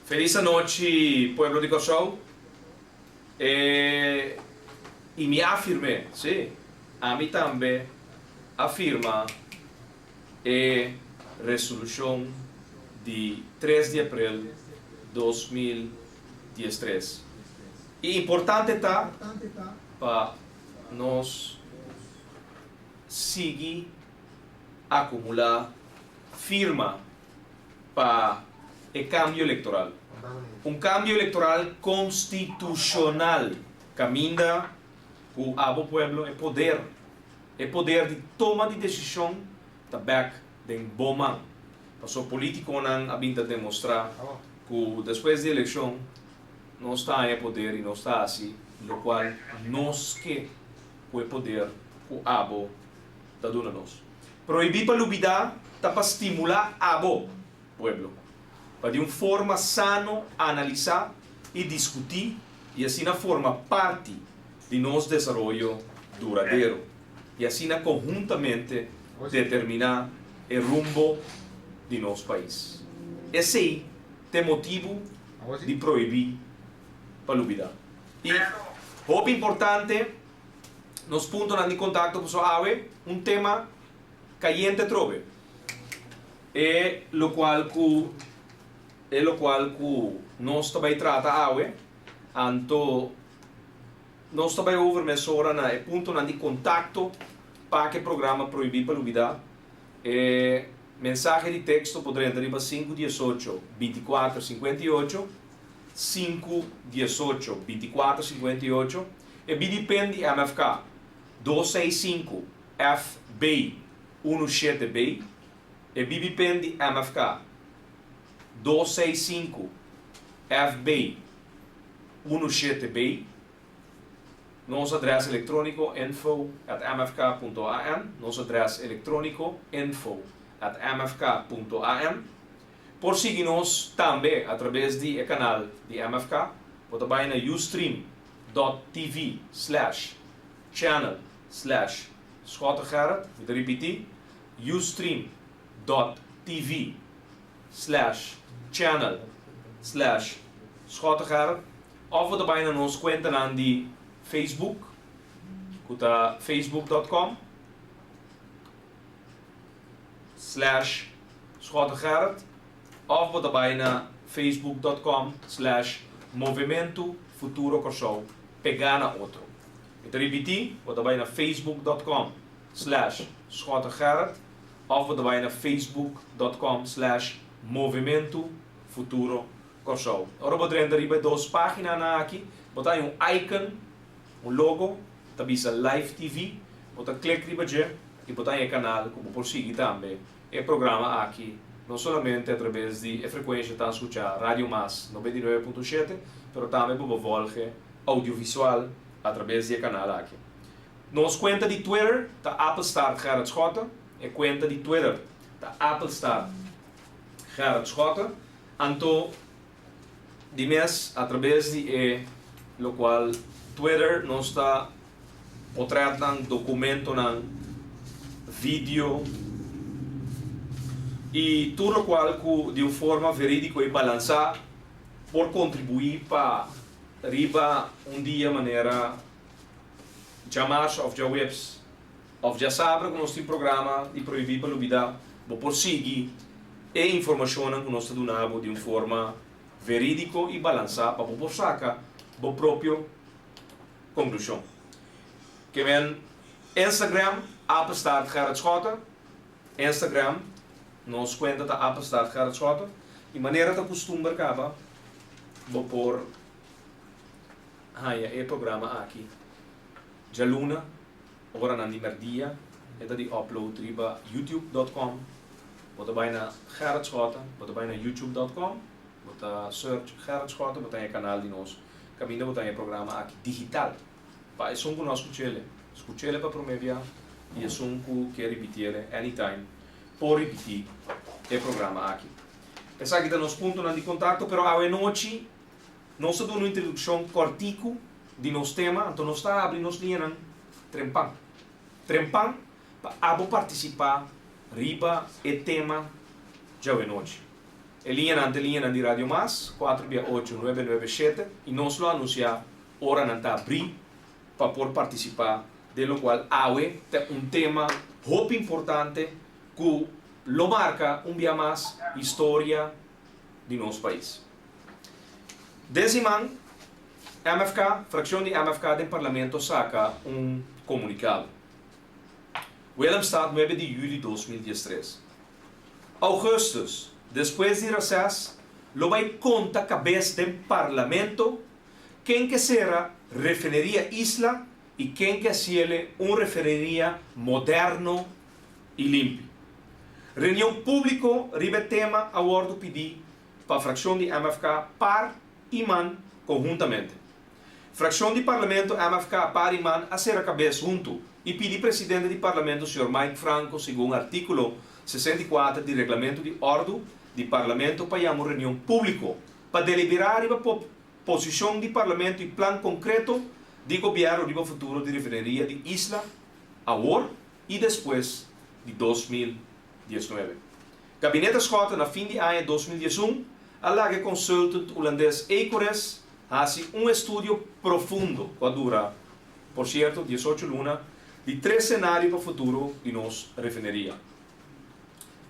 Felis anochi pueblo di Kòrsou. E i mi a firm'é, sí, ami tambe a firma e resolushon di tres di aprel 2013. I importante ta pa nos sigui akumulá firma pa e kambio elektoral. Un kambio elektoral konstitushonal kaminda ku abo pueblo e poder, e poder di toma di desishon ta bek den bo man. Paso politikonan a bin ta demostrá ku despues di elekshon nos ta haña poder i nos ta hasi lokual nos ke ku e poder ku abo ta duna nos. Prohibí pa lubidá ta pa stimulá abo, pueblo, pa di un forma sano analisá i diskutí i asina forma parti di nos desaroyo duradero i asina konhuntamente determiná e rumbo di nos pais. Esei t'e motibu di prohibí pa lubidá. I hopi importante. Nos puntonan di kontakto pasobra awe un tema kayente atrobe. E lokual ku e lokual ku nos ta bai trata awe, anto nos ta bai over mesora na e puntonan di kontakto pa ke programa Prohibí pa Lubidá. E mensahe di teksto por drenta riba sinku diesocho bintikuater sinkuenta i ocho, 5 18 24 58. E BB-pin di MFK 265 FB 17B. E BB-pin di MFK 265 FB 17B. Nos adres elektróniko info@mfk.am. Nos adres elektróniko info@mfk.am. Por sigui nos tambe a traves di e kanal di MFK. Bo ta bai na ustream.tv/channel/SchotteGerrit. Mi ta ripití, ustream.tv/channel/SchotteGerrit. Òf bo ta bai na nos kuentanan di Facebook, ku ta facebook.com/SchotteGerrit, òf bo ta bai na facebook.com/Movementu Futuro Kòrsou pegá na otro. Mi ta ripití, bo ta bai na facebook.com/SchotteGerrit òf bo ta bai na facebook.com/Movementu Futuro Kòrsou. Ora bo drenta riba e dos páginanan aki, bo ta haña un icon, un logo, ta bisa Live TV. Bo ta klik riba dje i bo ta haña e kanal ku bo por sigui tambe e programa aki, no solamente a traves di e frekuensha tan skuchá Radio Mas 99.7, pero tambe bo por volge audiovisual a traves di e kanal aki. Nos kuenta di Twitter ta @GerritSchotte. E kuenta di Twitter ta @GerritSchotte. Anto di mes a traves di e lokual Twitter nos ta potretnan, dokumentonan, video i tur lokual ku di un forma verídiko i balansá por kontribuí pa riba un dia manera djamars òf djaweps òf djasabra ku nos tin programa di Prohibí pa Lubidá, bo por sigui e informashonnan ku nos ta duna bo di un forma verídiko i balansá pa bo por saka bo propio konklushon. Ke men Instagram @GerritSchotte, Instagram nos kuenta ta @GerritSchotte i manera ta kustumber kaba bo por haña e programa aki djaluna oranan di mèrdia e ta di upload riba youtube.com. Bo ta bai na Gerrit Schotte, bo ta bai na youtube.com, bo ta search Gerrit Schotte, bo ta haña e kanal di nos kaminda bo ta haña e programa aki digital pa esun ku no a skuch'ele, skuch'ele pa promé bia i esun ku ke ripiti'ele anytime por ripití e programa aki. Esaki ta nos puntonan di kontakto, pero awe nochi nos ta duna un introdukshon kòrtiku di nos tema, anto nos ta habri nos liñanan trempan. Trempan pa abo partisipá riba e tema djawe nochi. E liñanan ta e liñanan di Radio Mas, kuater bia ocho nuebe nuebe shete, i nos lo anunsiá ora nan ta abrí pa por partisipá den lokual awe ta un tema hopi importante ku lo marka un bia mas historia di nos pais. Den siman, MFK, frakshon di MFK den Parlamento saka un komunikado. Willemstad, nuebe di yüli 2013. Augustus, despues di reses, lo bai konta kabes den Parlamento ken ke sera Refineria Isla i ken ke hasiele un refineria moderno i limpi. Reunion públiko riba e tema a wòrdu pidí pa frakshon di MFK, par i man konhuntamente. Frakshon di Parlamento MFK, par i man a sera kabes huntu i pidi presidente di Parlamento señor Mike Franco segun artíkulo 64 di Reglamentu di Òrdu di Parlamento pa yama un reunion públiko pa deliberá riba posishon di Parlamento i plan konkreto di gobièrnu riba futuro di refineria di Isla awor i despues di 2019. Gabinete Schotte na fin di aña 2011 a laga e consultant hulandes Ecorys hasi un estudio profundo ku a dura, por sierto, 18 luna, di tres senario pa futuro di nos refineria.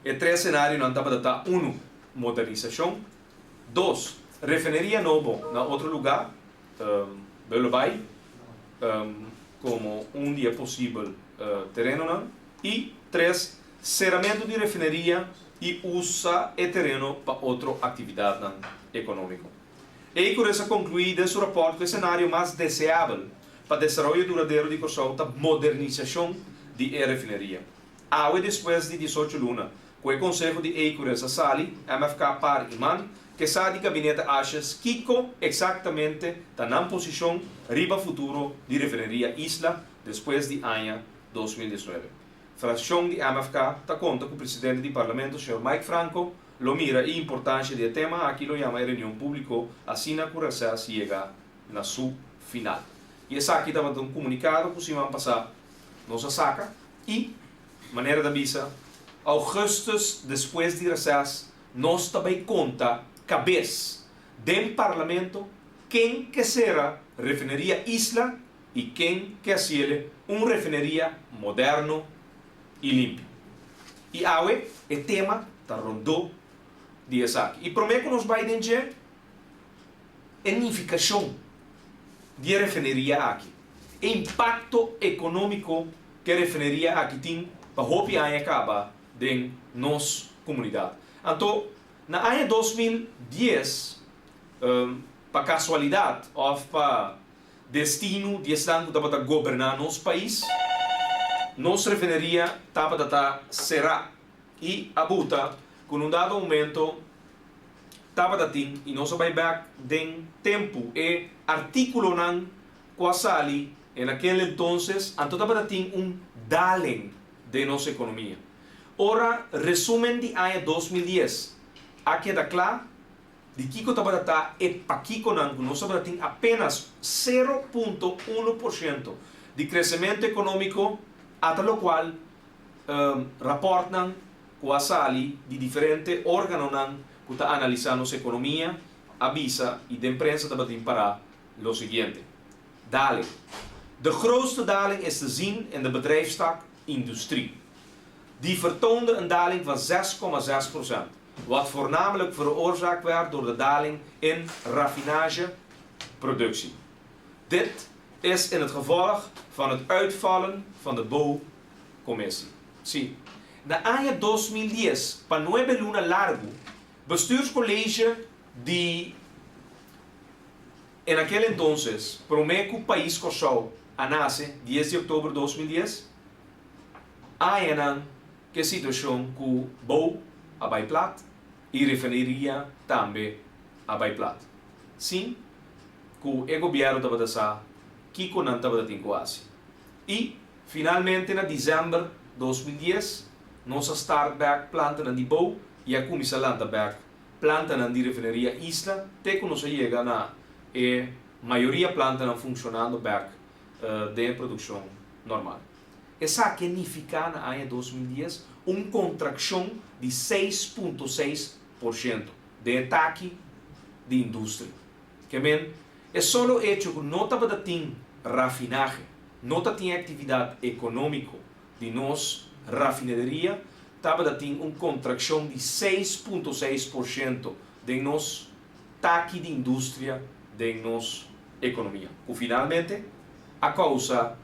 E tres senarionan tabata ta, unu, modernisashon, dos, refineria nobo na otro lugá, Bullenbaai, komo un di e posibel terenonan, i tres, seramentu di refineria i usa e tereno pa otro aktividatnan ekonómiko. Ecorys a konkluí den su rapòrt ku e senario mas deseabel pa desaroyo duradero di Kòrsou ta modernisashon di e refineria. Awe despues di 18 luna ku e konseho di Ecorys a sali, MFK, par i man ke sa di Gabinete Asjes kiko eksaktamente ta nan posishon riba futuro di refineria Isla despues di aña 2019. Frakshon di MFK ta konta ku presidente di Parlamento señor Mike Franco lo mira e importansha di e tema aki lo yama e reunion públiko asina ku reses yega na su final. I esaki tabata un komunikado ku siman pasá nos a saka i, manera ta bisa, augustus despues di reses nos ta bai konta kabes den Parlamento ken ke sera Refineria Isla i ken ke hasiele un refineria moderno i limpi. I awe e tema ta rondó di esaki. I promé ku nos bai den dje, e nifikashon di e refineria aki, e impakto ekonómiko ku e refineria aki tin pa hopi aña kaba den nos komunidat. Anto, na aña 2010, pa kasualidat òf pa destino di esnan ku tabata goberná nos pais, nos refineria tabata ta será i a buta ku na un dado momento tabata tin, i nos a bai bèk den tempu, e artíkulonan ku a sali en aquel entonces, anto tabata tin un daling den nos ekonomia. Ora resumen di aña 2010 a keda kla, di kiko tabata ta e pakikonan ku nos tabata tin apenas 0.1% di kresementu ekonómiko, ata lokual rapòrtnan ku a sali di diferente órganonan ku ta analisá nos ekonomia a bisa i den prensa tabatin pará lo siguiente. Daling. De grootste daling is te zien in de bedrijfstak industrie. Die vertoonde een daling van 6,6%, wat voornamelijk veroorzaakt werd door de daling in raffinageproductie. Dit is in het gevolg van het uitvallen van de bouwcommissie. Sí. Na aña 2010, pa 9 luna largu, bestuurscollege di en aquel entonces, promé ku pais Kòrsou a nase, 10 di òktober 2010, añanan ku e situashon ku bouw a bai plat i refineria tambe a bai plat. Sin ku e gobièrnu tabata sa kiko nan tabata tin ku hasi. I finalmente na desèmber 2010 nos a start bèk plantanan di bouw i a kuminsá lanta bèk plantanan di refineria Isla te ku nos a yega na e mayoria plantanan funshonando bèk den e produkshon normal. Esaki a nifiká na aña 2010 un kontrakshon di 6.6%. Den e taki di industria. Ke men, e solo echo ku no tabata tin rafinahe, no ta tin aktividat ekonómiko di nos rafineria, tabata tin un kontrakshon di 6.6% den nos taki di industria den nos ekonomia, ku finalmente a kousa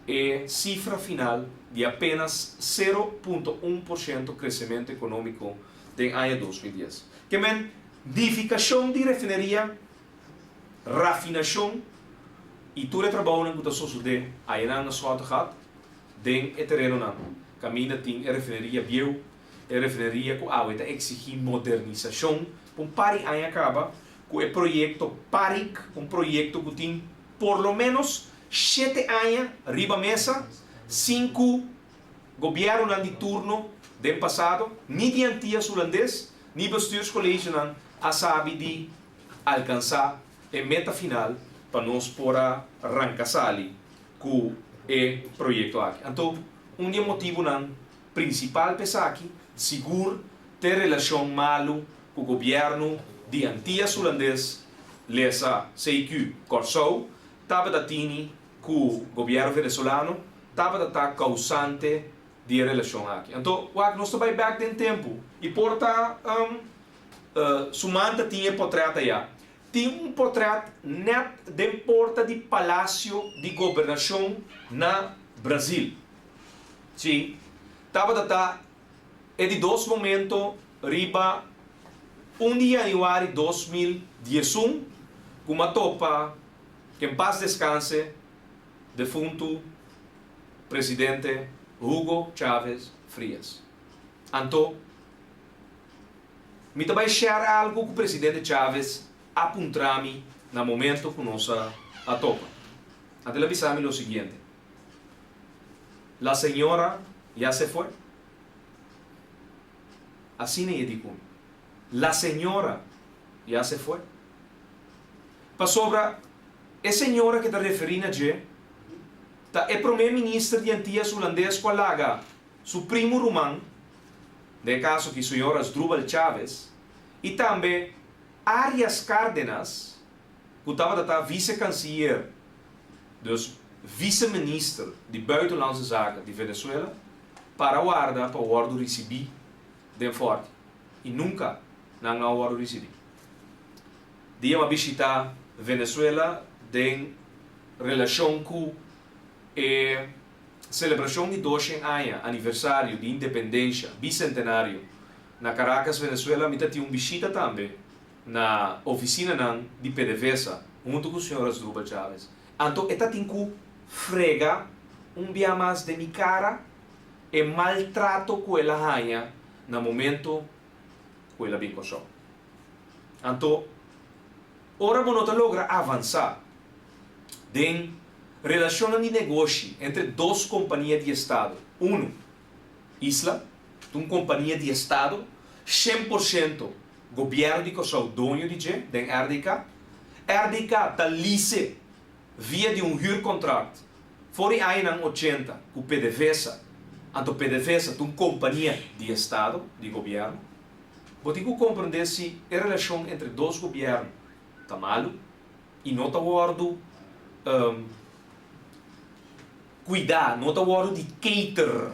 e sifra final di apenas 0.1% kresementu ekonómiko den aña 2010. Ke men, nifikashon di refineria, rafinashon i tur e trabounan ku ta sosodé ayanan na Schottegat den e terenonan kaminda tin e refineria bieu, e refineria ku awe ta eksigí modernisashon pa un par di aña kaba ku e proyekto PARIC, un proyekto ku tin por lo ménos 7 aña riba mesa, sin ku gobièrnunan di turno den pasado, ni di Antias Hulandes, ni bestuurscollegenan a sabi di alkansá e meta final pa nos por a ranka sali ku e proyekto aki. Anto, un di e motivonan prinsipal pa esaki, sigur ta e relashon malu ku gobièrnu di Antias Hulandes, lesa CQ Kòrsou, tabata tini ku gobièrnu venezolano, tabata ta kousante di e relashon aki. Anto, wak, nos ta bai bèk den tempu i por ta Sumanta tin e potrèt aya. Tin un potrèt nèt den porta di Palasio di Gobernashon na Brazil. Sí, tabata ta e di dos momento riba 1 di yanüari 2011 ku m'a topa, que en paz descanse, defuntu presidente Hugo Chávez Frías. Anto, mi ta bai share algu ku presidente Chávez a puntra mi na momento ku nos a topa. Anto el a bisa mi lo siguiente: "La señora ya se fue?" Asina e di ku mi. "La señora ya se fue?" Pasobra e señora ku ta referí na dje, ta e promé minister di Antias Hulandes ku a laga su primu ruman, den kaso aki señor Asdrúbal Chávez, i tambe Arias Cárdenas, ku tabata ta vice-canciller, dus vice-minister di Buitenlandse Zaken di Venezuela, para warda pa wòrdu risibí den Fòrti. I nunka nan no a wòrdu risibí. Dia m'a bishitá Venezuela den relashon ku e selebrashon di 200 aña aniversario di independensia, bisentenario, na Caracas, Venezuela, mi tatin un bishita tambe na ofisinanan di PDVSA huntu ku señor Asdrúbal Chávez. Anto e tatin ku frega un bia mas den mi kara e maltrato ku el a haña na momento ku el a bin Kòrsou. Anto, ora bo no ta logra avansá den relashonnan di negoshi entre dos kompania di estado, unu, Isla, un kompania di estado, 100% gobièrnu di Kòrsou doño di dje, den RDK. RDK ta lease via di un huurcontract for di añanan 80 ku PDVSA. Anto PDVSA ta un kompania di estado, di gobièrnu. Bo tin ku komprendé si e relashon entre dos gobièrnu ta malu i no ta wòrdu kuidá, no ta wòrdu di cater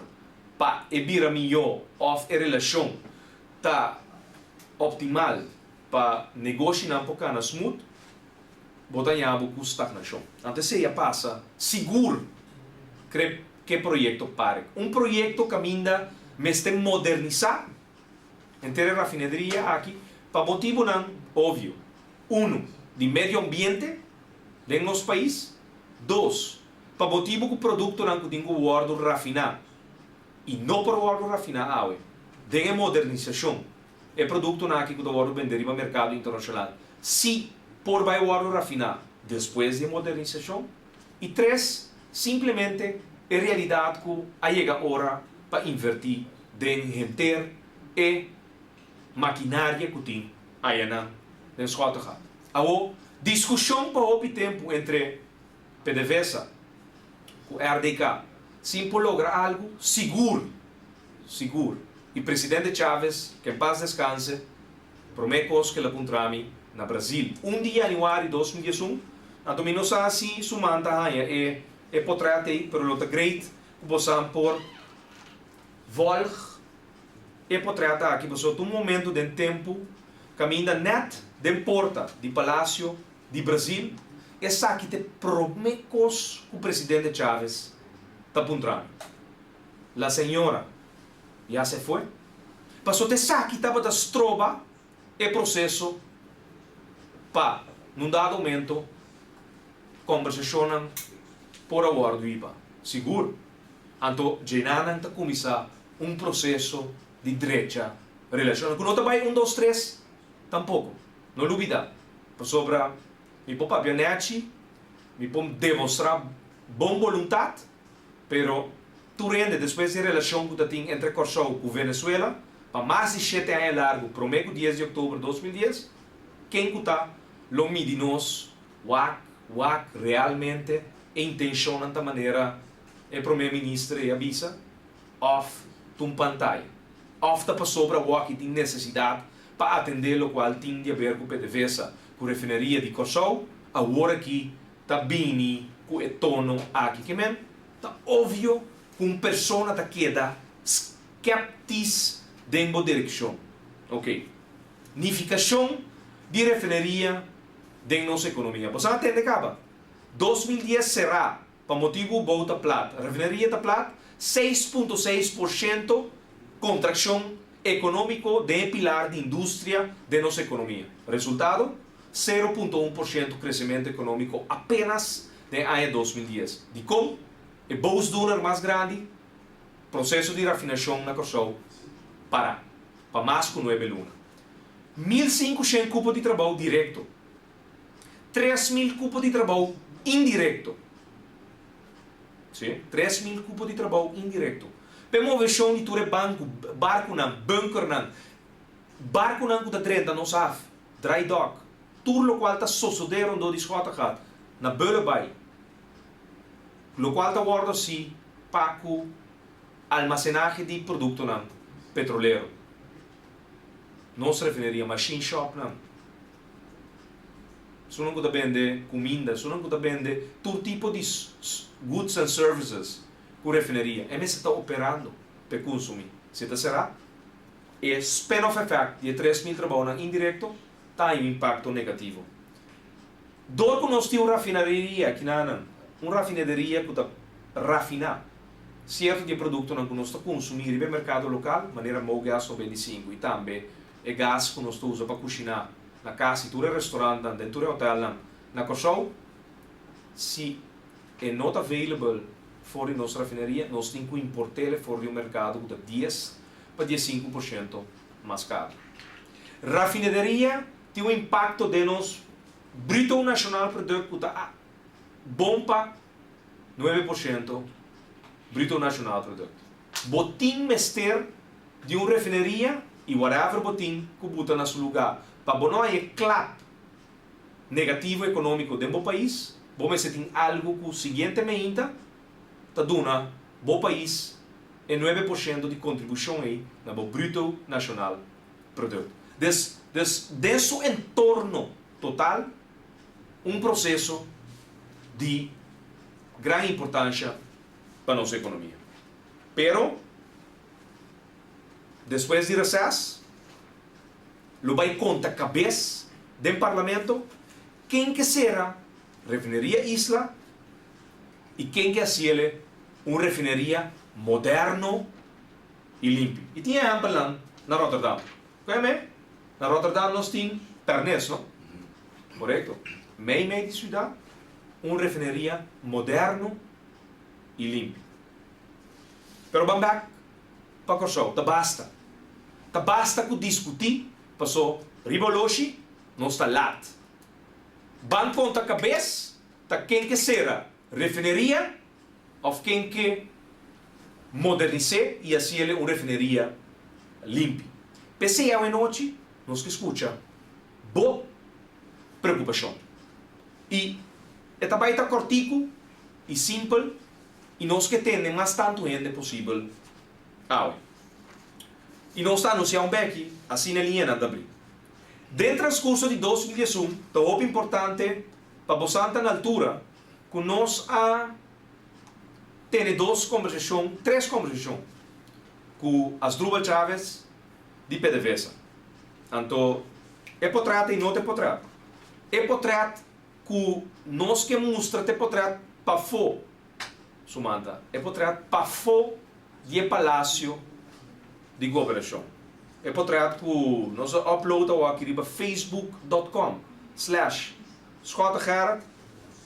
pa e bira mihó òf e relashon ta optimal pa negoshinan por kana smooth, bo ta haña bo ku stagnashon. Anto esei a pasa sigur ku e proyekto PARIC. Un proyekto kaminda mester modernisá henter e rafineria aki pa motibunan obvio. Unu, di medio ambiente den nos pais. Dos, pa motibu ku produktonan ku tin ku wòrdu rafiná i no por wòrdu rafiná awe den e modernisashon, e produktonan aki ku ta wòrdu bendé riba merkado internashonal si por bai wòrdu rafiná despues di e modernisashon. I tres, simplemente e realidat ku a yega ora pa invertí den henter e makinaria ku tin ayanan den Schottegat. Awo, diskushon pa hopi tempu entre PDVSA ku RDK sin por logra algu sigur, sigur. I presidente Chávez, que en paz descanse, Promé kos ku el a puntra mi na Brazil, 1 di yanüari 2011, anto mi no sa si su man ta haña e e potrèt ei, pero lo ta great ku bosan por vòlg e potrèt aki, pasobra ta un momentu den tempu kaminda nèt den porta di Palasio di Brazil, esaki ta e promé kos ku presidente Chávez ta puntra mi. La señora ya se fue? Pasobra esaki tabata stroba e proseso pa, nun dado momento, kombersashonnan por a wòrdu hiba. Sigur, anto djenanan ta kuminsá un proseso di drecha relashonnan ku no ta bai un dos tres tampoko. No lubidá, pasobra mi por papia nèchi, mi por demostrá bon boluntat, pero tur hende despues di e relashon ku ta tin entre Kòrsou ku Venezuela pa mas di shete aña largu promé ku 10 di òktober 2010, ken ku ta lo midi nos wak wak realmente e intenshonnan ta manera e promé minister ei a bisa òf ta un pantaya òf ta pasobra awòki tin nesesidat pa atendé lokual tin di aber ku PDVSA ku refineria di Kòrsou awor aki ta bini ku e tono aki. Ke men ta obvio ku un persona ta keda skeptis den bo direkshon. Ok. Nifikashon di refineria den nos ekonomia. Bo sa tende kaba? 2010 será pa motibu bou ta plat. Refineria ta plat, 6.6% kontrakshon ekonómiko den e pilar di industria den nos ekonomia. Resultado? 0.1% kresementu ekonómiko apenas den aña 2010. Dikon? E boosdoener mas grandi, proseso di rafinashon na Kòrsou pará pa mas ku nuebe luna. 1500 kupo di trabou direkto, 3000 kupo di trabou indirekto. Sí, 3000 kupo di trabou indirekto. P'e moveshon di tur e banku, barkunan, bunkernan, barkunan ku ta drenta nos haf, dry dock, tur lokual ta sosodé rondó di Schottegat, na Bullenbaai, lokual ta wòrdu hasi pa ku almasenahe di produktonan petrolero. Nos refineria, machine shopnan, esunnan ku ta bende kuminda, esunnan ku ta bende tur tipo di goods and services ku refineria, e mester ta operando p'e kunsumí. Si e ta será, e spin-off effect di e 3000 trabounan indirekto ta haña un impakto negativo. Dor ku nos tin un rafinaderia akinanan, un rafinederia ku ta rafiná sierto di e produktonan ku nos ta kunsumí riba e merkado lokal, manera Mogas 95 i tambe e gas ku nos ta usa pa kushiná na kas i tur e restorantnan den tur e hotelnan na Kòrsou, si e no ta available for di nos rafineria, nos tin ku import'el for di un merkado ku ta 10 pa 15% mas karu. Rafinederia tin un impakto den nos Bruto Nationaal Product ku ta bon pa 9% Bruto Nationaal Product. Bo tin mester di un refineria i whatever bo tin ku buta na su lugá pa bo no haña e klap negativo ekonómiko den bo pais, bo mester tin algu ku siguiente meinta ta duna bo pais e 9% di kontribushon ei na bo Bruto Nationaal Product. Des, des den su entorno total un proseso di gran importansha pa nos ekonomia. Pero despues di reses lo bai konta kabes den Parlamento ken ke sera Refineria Isla i ken ke hasiele un refineria moderno i limpi. I tin ehèmpelnan na Rotterdam. Koe me? Na Rotterdam nos tin Pernis, no? Korekto. Mei mei di siudat, un refineria moderno i limpi. Pero ban bèk pa Kòrsou. Ta basta. Ta basta ku diskutí, pasó riba oloshi nos ta lat. Ban konta kabes ta ken ke sera refineria òf ken ke modernis'é i hasiel un refineria limpi. P'esei awenochi nos ke skucha bo preokupashon. I e ta bai ta kòrtiku i simpel i nos ke tende mas tantu hende posibel awe. I nos ta anunsiá un bèki asina e liñanan ta bri. Den transkurso di 2011, ta hopi importante pa boso ta na altura ku nos a tene dos kombersashon, tres kombersashon ku Asdrúbal Chávez di PDVSA. Anto, e potrèt i no ta e potrèt. E potrèt ku nos ke mustra ta e potrèt pafó, Sumanta, e potrèt pafó di e Palasio di Gobernashon. E potrèt ku nos a upload aki riba facebook.com/SchotteGerrit,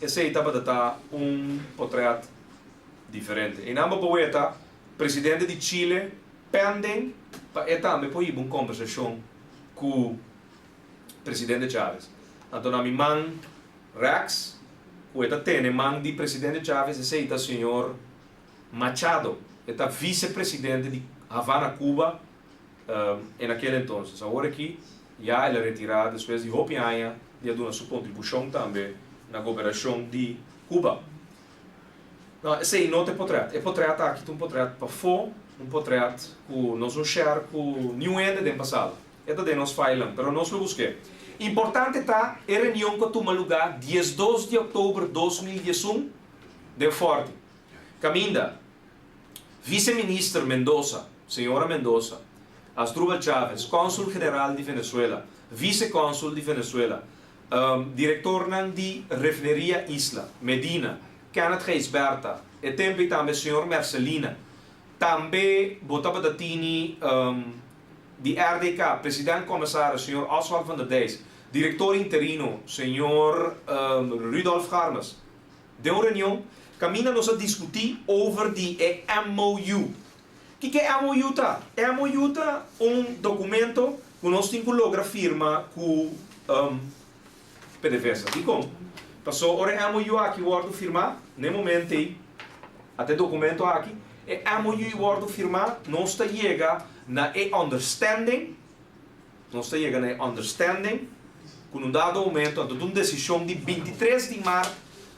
esei tabata un potrèt diferente. I nan por weta, presidente di Chile, pending pa e tambe por un kombersashon ku presidente Chávez. Anto na mi man rechts, ku ta tene man di presidente Chávez, esei ta señor Machado, ta visepresidente di Havana, Cuba, en aquel entonces. Awor aki, ya el a retirá despues di hopi aña di a duna su kontribushon tambe na gobernashon di Cuba. No, esei no ta e potrèt. E potrèt aki ta un potrèt pafó, un potrèt ku nos no share ku ningun hende den pasado. E ta den nos file, pero nos lo busk'é. Importante ta e reunion ku a tuma lugá 12 di òktober 2011 den Forti. Kaminda, vice-minister Mendoza, señora Mendoza, Asdrúbal Chávez, cónsul general di Venezuela, vice-cónsul di Venezuela, direktor di Refineria Isla, Medina, Kenneth Gijsbertha, i tambe tambe señor Mercelina, tambe bo tabatin di RDK, presidente komisario, señor Oswald van der Dijs, direktor interino, señor Rudolf Garmes, den un reunion, kaminda nos a diskutí over di e MOU. Kiko e MOU ta? MOU ta un dokumento ku nos tin ku logra firma ku PDVSA. I kon? Paso ora MOU aki wòrdu firmá, na e momento ei, e dokumento aki, e MOU wòrdu firmá, nos ta yega na e understanding, nos ta yega na e understanding, ku un dado momento, un desishon di 23 di mart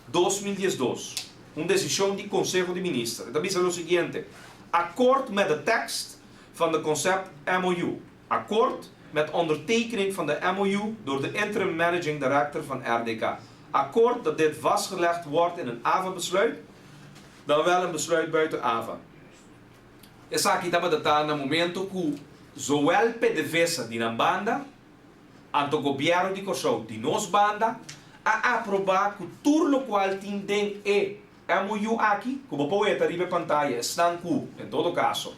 di 2012, un desishon di Konseho di Minister. Ta bisa lo siguiente: akkoord met de tekst van de concept MOU. Akkoord met ondertekening van de MOU door de interim managing director van RDK. Akkoord dat dit vastgelegd wordt in een AVA-besluit, dan wel een besluit buiten AVA. Esaki tabata na momento ku zowel PDVSA di nan banda, anto gobièrnu di Kòrsou di nos banda, a aprobá ku tur lokual tin den e MOU aki, ku bo por weta riba pantaya, esnan ku, en todo kaso,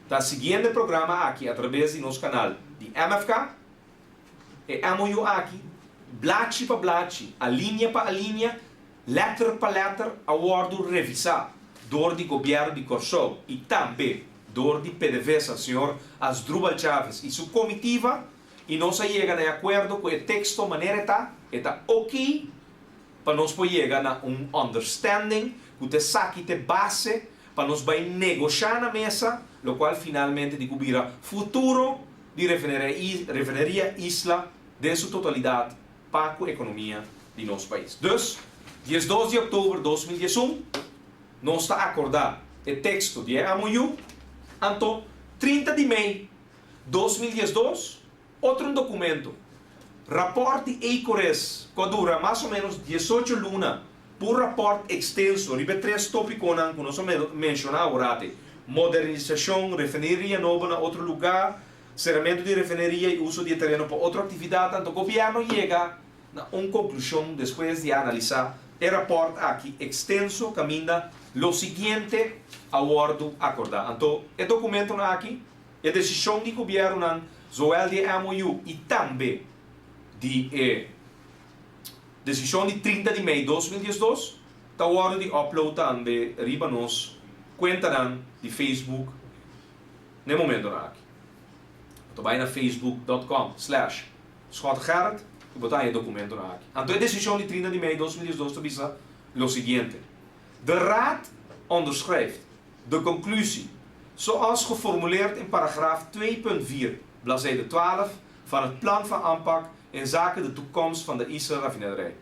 ta siguiendo e programa aki atraves di nos kanal di MFK, e MOU aki, blachi pa blachi, alinea pa alinea, letter pa letter, a wòrdu revisá dor di gobièrnu di Kòrsou i tambe dor di PDVSA, señor Asdrúbal Chávez i su komitiva, i nos a yega na akuerdo ku e teksto manera ta ok pa nos por yega na un understanding ku esaki ta base pa nos bai negoshá na mesa, lokual finalmente di bira futuro di refineria Isla den su totalidat pa e ekonomia di nos pais. Dus, 12 di òktober di 2011, nos a akordá e teksto di MOU, anto 30 di mei di 2012, otro dokumento, rapòrt di Ecorys, ku a dura mas o ménos 18 luna, pa rapòrt ekstenso, riba tres tópiko ku nos a menshoná awor, modernisashon, refineria nobo na otro lugá, seramentu di refineria i uso di tereno pa otro aktividat, anto gobièrnu a yega na un konklushon despues di analisá e rapòrt aki ekstenso kaminda lo siguiente a wòrdu akordá. Anto, e dokumento aki, e desishon di gobièrnu, zowel di MOU i tambe di e desishon di 30 di mei di 2012, ta wòrdu di upload tambe riba nos kuenta di Facebook na e momento aki. Anto bai na facebook.com/SchotteGerrit i bo ta e dokumento aki. Anto e desishon di 30 di mei di 2012 ta bisa lo siguiente. De Raad onderschrijft de conclusie zoals geformuleerd in paragraaf 2.4, bladzijde 12 van het plan van aanpak inzake de toekomst van de Isla raffinaderij.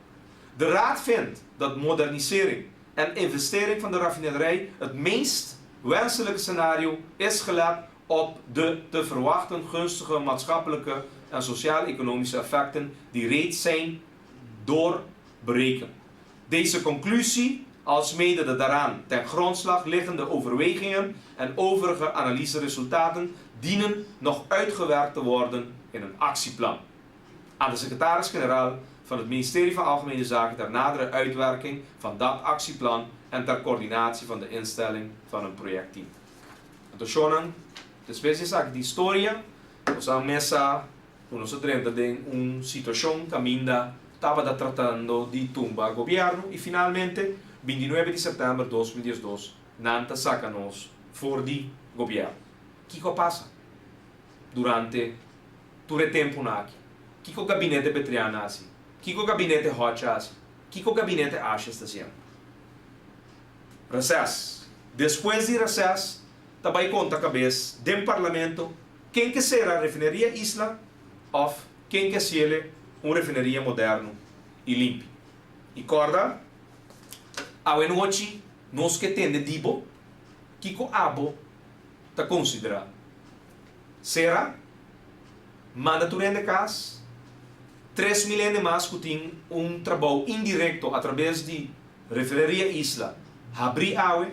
De Raad vindt dat modernisering en investering van de raffinaderij het meest wenselijke scenario is gelet op de te verwachten gunstige maatschappelijke en sociaal-economische effecten die reeds zijn doorberekend. Deze conclusie, alsmede de daaraan ten grondslag liggende overwegingen en overige analyseresultaten dienen nog uitgewerkt te worden in een actieplan. Aan de secretaris-generaal van het ministerie van Algemene Zaken ter nadere uitwerking van dat actieplan en ter coördinatie van de instelling van een projectteam. Anto shonnan, despues di esaki di historia, nos a mesa ku nos a drenta den un situashon kaminda tabata tratando di tumba gobièrnu i finalmente bintinuebe di sèptèmber 2012 nan ta saka nos for di gobièrnu. Kiko a pasa durante tur e tempunan aki? Kiko gabinete Betrian a hasi? Kiko gabinete Hodge a hasi? Kiko gabinete Asjes ta hasiendo? Reses. Despues di reses ta bai konta kabes den parlamento ken ke sera Refineria Isla òf ken ke hasiele un refineria moderno i limpi. I kòrda, awenochi nos ke tende di bo kiko abo ta konsiderá. Sera, manda tur hende kas, 3000 hende mas ku tin un trabou indirekto atrabes di Refineria Isla, habrí awe,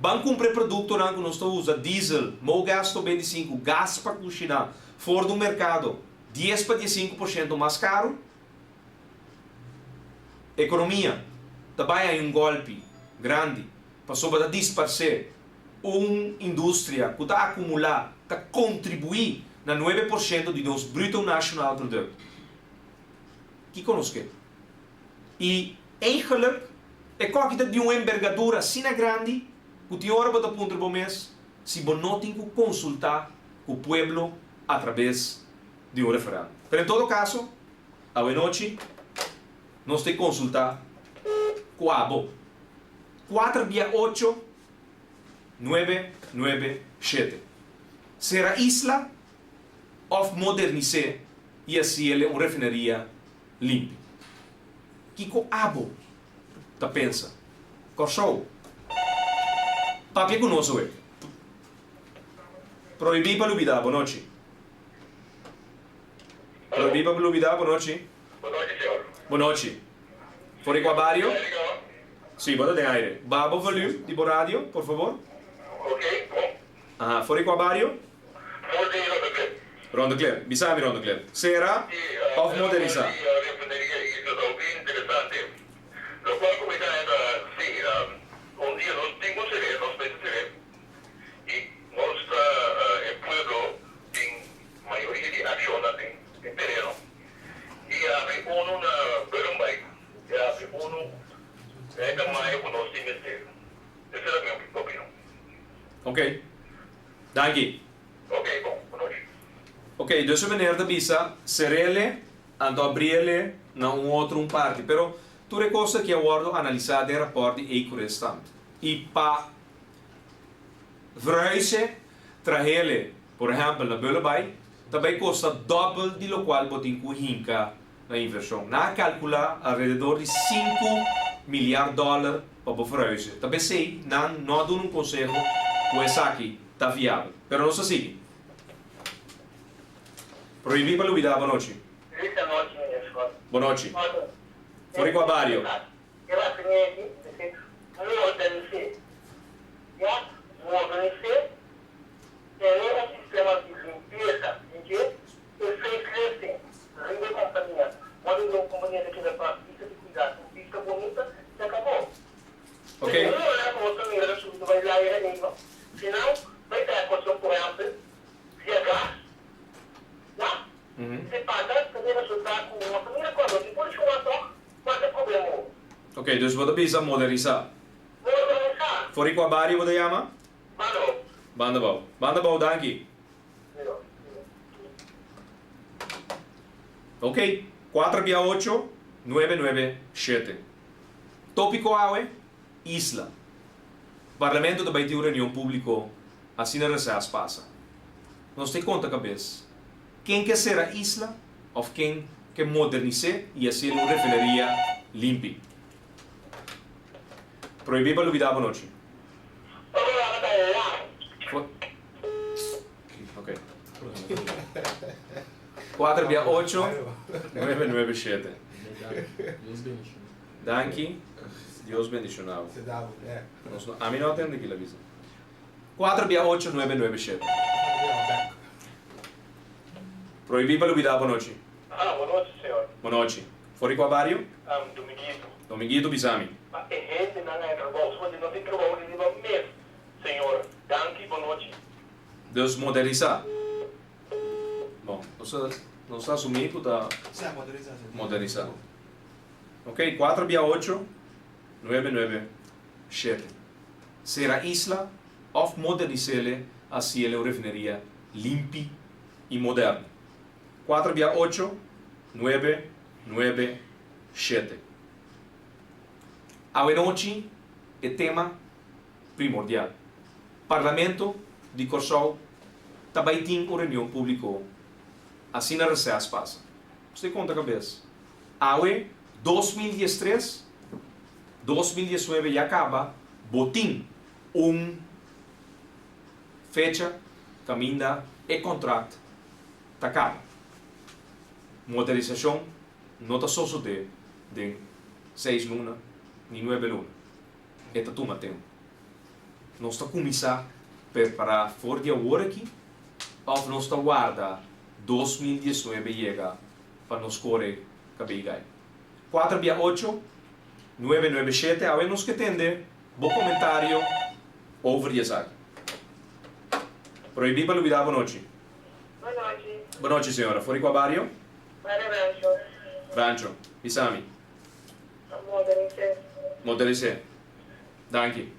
ban kumpra e produktonan ku nos ta usa, diesel, mogas 95, gas pa kushiná, for di un merkado 10 pa 15% mas karu. Ekonomia ta bai haña un gòlpi grandi pasobra ta disparsé un industria ku ta akumulá, ta kontribuí na 9% di nos bruto nashonal produkt. Kiko nos ke? I eigenlijk e koki ta di un embergadura asina grandi ku tin ora bo ta puntra bo mes si bo no tin ku konsultá ku pueblo atrabes di un referèndum. Pero en todo kaso, awenochi nos ta e konsultá ku abo. Kuater bia ocho, nuebe, nuebe, shete. Sera isla òf modernis'é i hasiel un refineria limpi. Kiko abo ta pensa? Kòrsou, papia ku nos awe. Prohibí pa lubidá, bonochi. Prohibí pa lubidá, bonochi. Bonochi, señor. Bonochi. For di kua bario? Sí, bo ta den aire. Baha bo volume di bo radio, por favor. Ok, bon. Aha, for di kua bario? For di Rondeklip. Rondeklip. Bisa mi Rondeklip. Sera Sí, of modernisá? E refineria Isla ta hopi interesante. Locual cu mi ta haña ta, sí, un dia nos tin cu ser'é, nos mester ser'é. Y nos ta, e pueblo tin mayoria di accionnan den e tereno. Y habri uno na Bullenbaai, y habri uno na e tamaño cu nos tin mester. Esei ta mi opinion. Ok. Danki. Ok, bon. Bonochi. Ok, dus e meneer ta bisa serele anto abriele na un otro un parti. Pero tur e cos aki a wordo analisa den rapport di Ecorestant. Y pa verhuize trahele, por ehempel na Bullenbaai, ta bay costa dobbel di locual bo tin cu hinca na inversion. Nan a calcula alrededor di 5 miljard dollar pa bo verhuize. Ta besey nan no a duna un conseho cu esaki ta viabel. Pero nos a sigui. Prohibí pa lubidá, bonochi. Feliz nochi, meneer Scott. Bonochi. For di kua bario? E refineria mester modernis'é. Ya, modernis'é, tene un sistema di limpiesa, dje e facelifting riba e kompania. Modo di un kompania ta keda pa bista di kuidá, un bista bunita, se akabó. Ok. Un ora ku nos ta mira ta subi ta bai laira ei, no? Si no, bai traha kosnan, por ehèmpel, via gas. Ya? Se paga, ta bin resultá ku nos ta mira kòrda di polushon tòg, kuantu problema ho. Ok, dus bo ta bisa modernisá. Modernisá. For di kua bario bo ta yama? Bandabou. Bandabou. Bandabou, danki. Mira. Ok, 4 bia 8, 9 9 7. Tópiko awe, Isla. Parlamento ta bai tin un reunion públiko asina reses pasa. Nos ta konta kabes. Ken ke sera Isla òf ken ke modernis'é i hasié un refineria limpi? Prohibí pa lubidá, bonochi. Programa ta largu. Ok. Kuater bia ocho, nuebe nuebe shete. Danki, Dios bendiciona bo. Nos no, ami no a tende kila bisa. Kuater bia ocho, nuebe nuebe shete. Prohibí pa lubidá bonochi. Ah, bonochi señor. Bonochi. For di kua bario? Dominguito. Dominguito bisa mi. Pa e hendenan a e trabou, suma di no tin trabou di riba mes, señor. Danki, bonochi. Dus modernisá. Bon, nos ta nos ta asumí ku ta modernisá. Ok, kuater bia ocho, nuebe nuebe, shete. Sera isla òf modernis'ele hasiele un refineria limpi i moderno. Kuater bia ocho, nuebe nuebe, shete. Awenochi e tema primordial. Parlamento di Kòrsou ta bai tin un reunion públiko asina reses pasa. Usted konta kabes. Awe 2013, 2019 ya kaba bo tin un fecha kaminda e kontrakt ta kaba. Modernisashon no ta sosodé den seis luna ni nuebe luna. E ta tuma tempu. Nos ta kuminsá prepará for di awor aki òf nos ta warda 2019 yega pa nos kore kabei gai? Kuater bia ocho, nuebe nuebe shete awe nos ke tende bo komentario over di esaki. Prohibí pa lubidá bonochi. Bonochi. Bonochi señora. For di kua bario? Bario Rancho. Rancho. Bisami. Modernisé. Modernisé. Danki.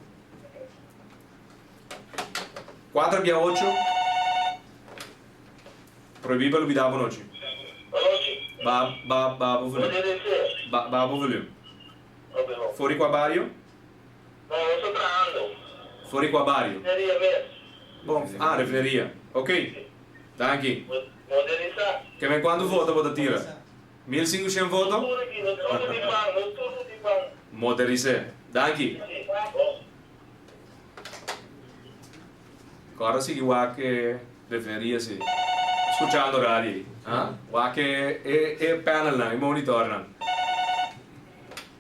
Kuater bia ocho. Prohibí pa lubidá bonochi. Bonochi. Ba ba ba bo volume. Modernisé. Ba ba bo volume. Ok, bon. For di kua bario? No, nos ta trahando. For di kua bario? Refineria mes. Bon, ah, refineria. Ok. Danki. Modernisá. Ke men kuantu voto bo ta tira? 1500 voto? Nos tur aki, nos tur ku tin pan, nos tur ku tin pan. Modernisé. Danki. Si, bon. Kòrda sigui wak e refineria si. Skuchando radio ei. Ah, wak e e panelnan, e monitornan.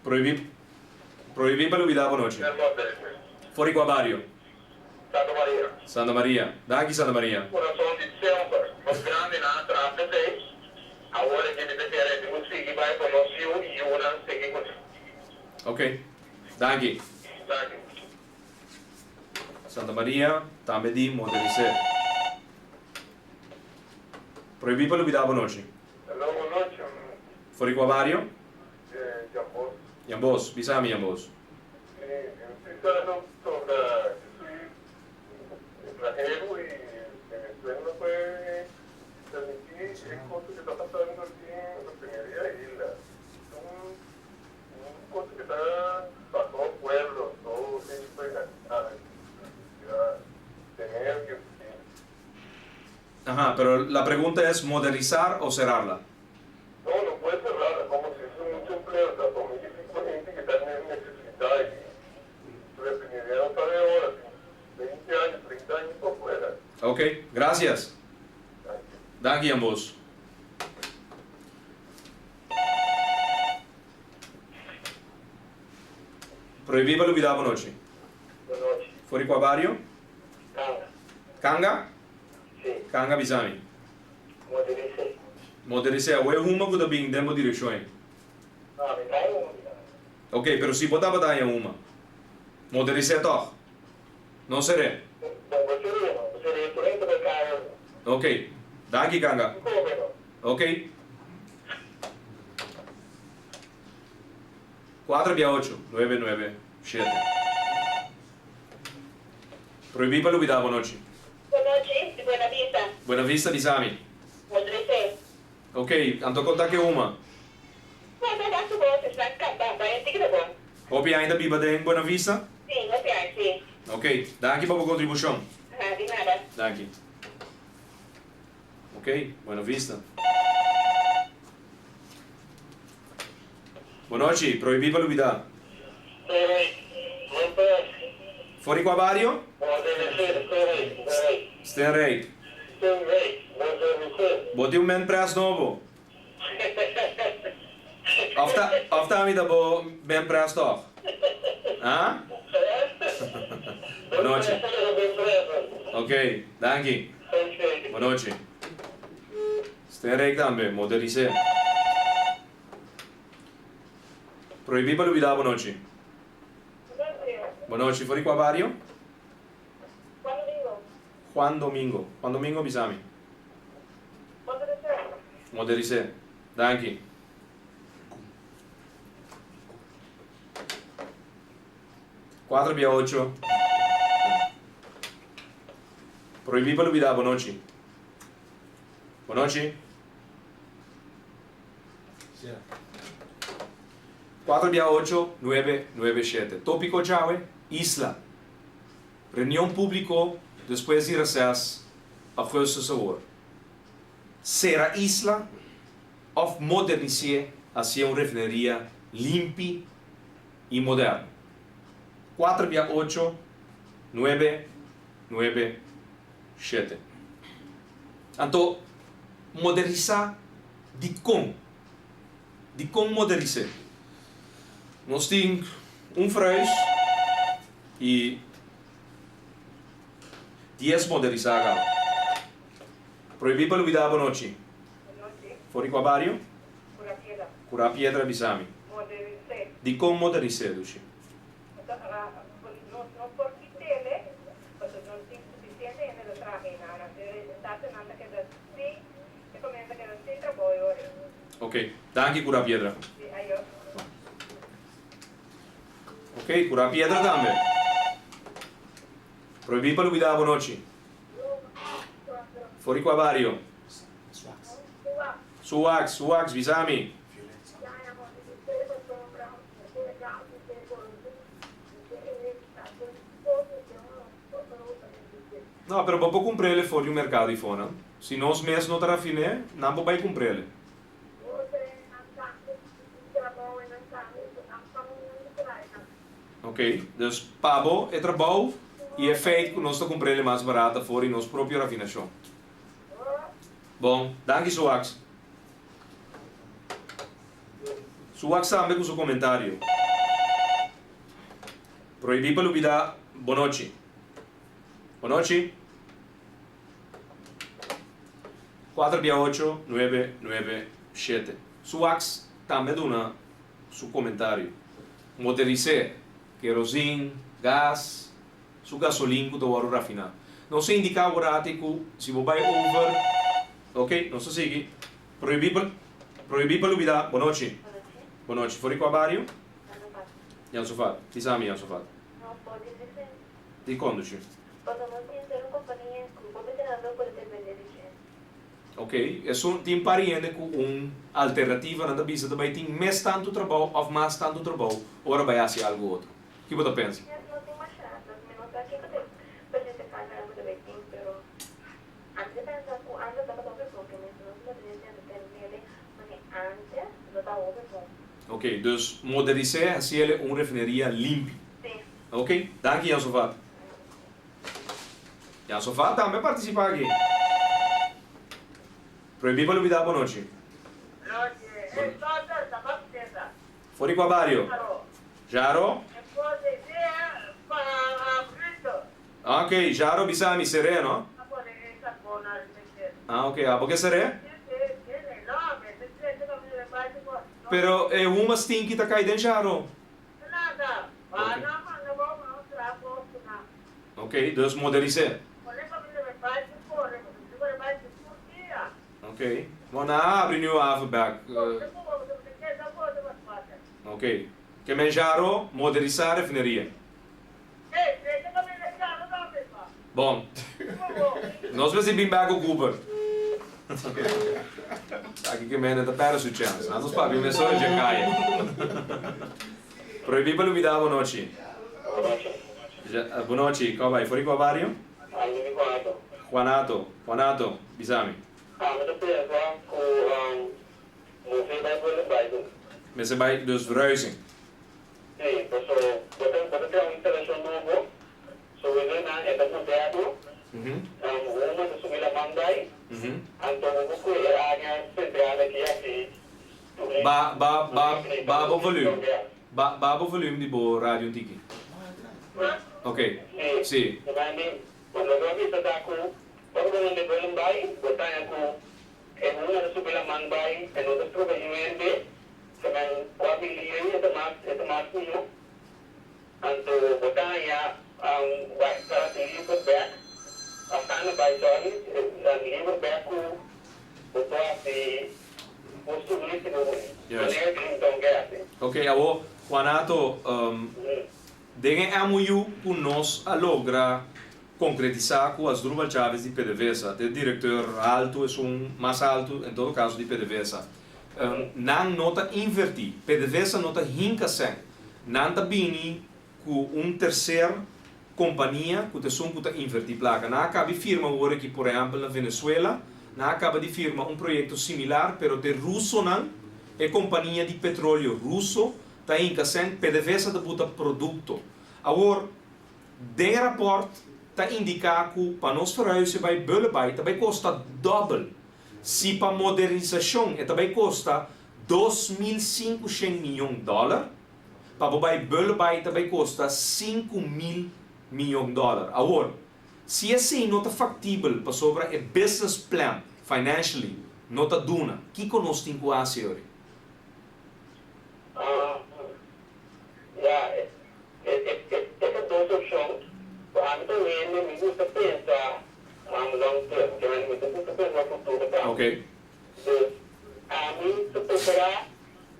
Prohibí prohibí pa lubidá bo nochi. For di kua bario? Santa Maria. Santa Maria. Danki Santa Maria. Kurason di semper. Nos grandinan a traha p'esei. Awor e kende ta kere di bo sigui bai pa nos yu i yunan sigui kuné. Ok. Danki. Danki. Santa Maria tambe di modernis'é. Prohibí pa lubidá bo nochi. Hello, bonochi. For di kua bario? Jambos. Jambos. Bisa mi Jambos. Sí, mi ta pensando sobre yo soy extranjero y Venezuela no puede permitir e cosa que está pasando aquí en refinería Isla. Es un, un cosa que está para todo el pueblo, todo gente puede ganar, tener que... Ajá, pero la pregunta es modernizar o cerrarla. No, no puede cerrarla, como si es mucho empleo, o sea, 2000 y pico gente que está en necesidad y refinería no sabe ahora, 20 años, 30 años por fuera. Ok, gracias. Danki ambos. Prohibí pa lubidá bonochi. Bonochi. For di kua bario? Kanga. Kanga? Si. Kanga bisa mi. Modernisé. Modernisé. Awor e huma ku ta bin den bo direkshon ei. No, mi ta e huma bisa mi. Ok, pero si bo tabata haña huma. Modernisé tòg. No seré. Bon, bo seré no. Bo seré tur hende bai kaya no. Ok. Danki Kanga. Bo kome no. Ok. Kuater bia ocho, nuebe nuebe, shete. Prohibí pa lubidá bonochi. Bonochi di Buena Vista. Buena Vista bisa mi. Modernisé. Ok, anto konta ke huma. Bo ta wak su bos esnan kaba bai antigua ta bon. Hopi ainda biba den Buena Vista? Si, hopi ai, si. Ok, danki pa bo kontribushon. Aha, di nada. Danki. Ok, Buena Vista. Bonochi, prohibí pa lubidá. For di kua bario? Stenrijk. Bo tin un menprijs nobo. Of ta, of ta ami ta bo menprijs tòg? Ah? Bonochi. Ok, danki. Bonochi. Sterek tambe, moderis'é. Prohibí pa lubidá bonochi. Bonochi, for di kua bario? Juan Domingo. Juan Domingo. Juan Domingo bisa mi. Moderisé. Moderisé. Danki. Cuatro bia ocho. Prohibí pa lubidá bonochi. Bonochi. Cuatro bia ocho, nuebe, nuebe, shete. Tópiko djawe, Isla. Reunion públiko despues di reses augustus awor. Sera Isla òf modernis'é hacié un refineria limpi i moderno. Cuatro bia ocho, nuebe, nuebe, shete. Anto, modernisá dikon? Dikon modernis'é? Nos tin un fruis i dies modernisá kaba. Prohibí pa lubidá bo nochi. For di kua bario? Kura Piedra bisa mi. Dikon modernis'é, Dushi? Ok, danki Cura Piedra. Ok, Cura Piedra tambe. Prohibí pa lubidá bo nochi. For di kua bario? Suwax, Suwax, bisa mi. No, pero bo por cumprele for di un mercado di fo, no? Si nos mes no ta rafiné, nan por bai cumprele. Ok, dus pa bo e trabou y e feit cu nos ta cumprele mas barata for di nos propio rafinacion. Bon, danki Suwax. Suwax tambe cu su comentario. Prohibí pa lubidá bonochi. Bonochi. Kuater bia ocho, nuebe, nuebe, shete. Su wax tambe duna su komentario. Moterisé, kerozin, gas, su gasolin ku ta wòrdu rafiná. Nos a indiká aworati ku si bo bai over, ok, nos ta sigui. Prohibí pa, prohibí pa lubidá. Bonochi. Bonochi. For di kua bario? Jan Sofat. Kisa mi Jan Sofat? No por di dise. Di conduci. Pasobra nos tin ser un compania cu hopi trahador por depende di dje. Ok, esun tin par hende cu un alternativa nan ta bisa ta bay tin mes tantu trabou of mas tantu trabou ora bay haci algo otro. Ki bo ta pensa? Yes, no tin masha, nos mi no sa kico ta e presente cambionan cu ta bay tin, pero ami ta pensa cu antes tabata hopi bon, ke mester nos modernisá ta tendele mane antes lo ta hopi bon. Ok, dus modernis'é haciele un refineria limpi. Sí. Ok, danki Jan Sofat. Jan Sofat tambe a participa aki. Prohibí pa lubidá bo nochi. For di kua bario? Jaro? Ok, Jaro bisa mi seré no? Ah ok, abo ke seré? Pero e huma stinky ta kai den Jaro. Ok, dus moderisé. Ok, bo na abri Nieuwe Haven bek. Ok, ke men Jaro moderisá refineria. Bon, nos mester bin bek ku Cooper. Aki ke mende ta perde su chèns. Nan nos papia mesora dje kaya. Prohibí pa lubidá bonochi. Bonochi, kòp bai? For di kua bario? Juanato. Juanato, bisa mi. Mester bai dus verhuizing. Sí, paso bo ta bo ta traha un instalashon nobo, sowieso nan e ta moderno, huma ta subi laman bai, anto bo por Ba ba ba ba bo volume. Ba ba bo volume di bo radio un tiki. Ok. Si. Yes. Ok, awo Juanato, den e MOU ku nos a logra konkretisá ku Asdrubal Chavez di PDVSA, t'e direkteur haltu, esun mas haltu en todo kaso di PDVSA, nan no ta invertí, PDVSA no ta hinka sèn, nan ta bini ku un terser kompania ku ta esun ku ta invertí plaka. Nan a kaba di firma awor aki, por ehèmpel na Venezuela, nan a kaba di firma un proyekto similar, pero t'e rusonan, e kompania di petroleo ruso ta hinka sèn, PDVSA ta buta produkto. Awor, den e rapòrt ta indiká ku pa nos verhuizen bai Bullenbaai ta bai kosta dòbel. Si pa modernisashon e ta bai kosta 2500 mion dòler, Pa bo bai Bullenbaai ta bai kosta 5000 mion dòler. Awor, si esei no ta faktibel pasobra e business plan financially no ta duna, kiko nos tin ku hasi ori? Ya, e ta dos opshon. Ku ami ta wende, mi gusta pensa long term, kende mi ta gusta pensa futuro tambe. Dus, ami ta preferá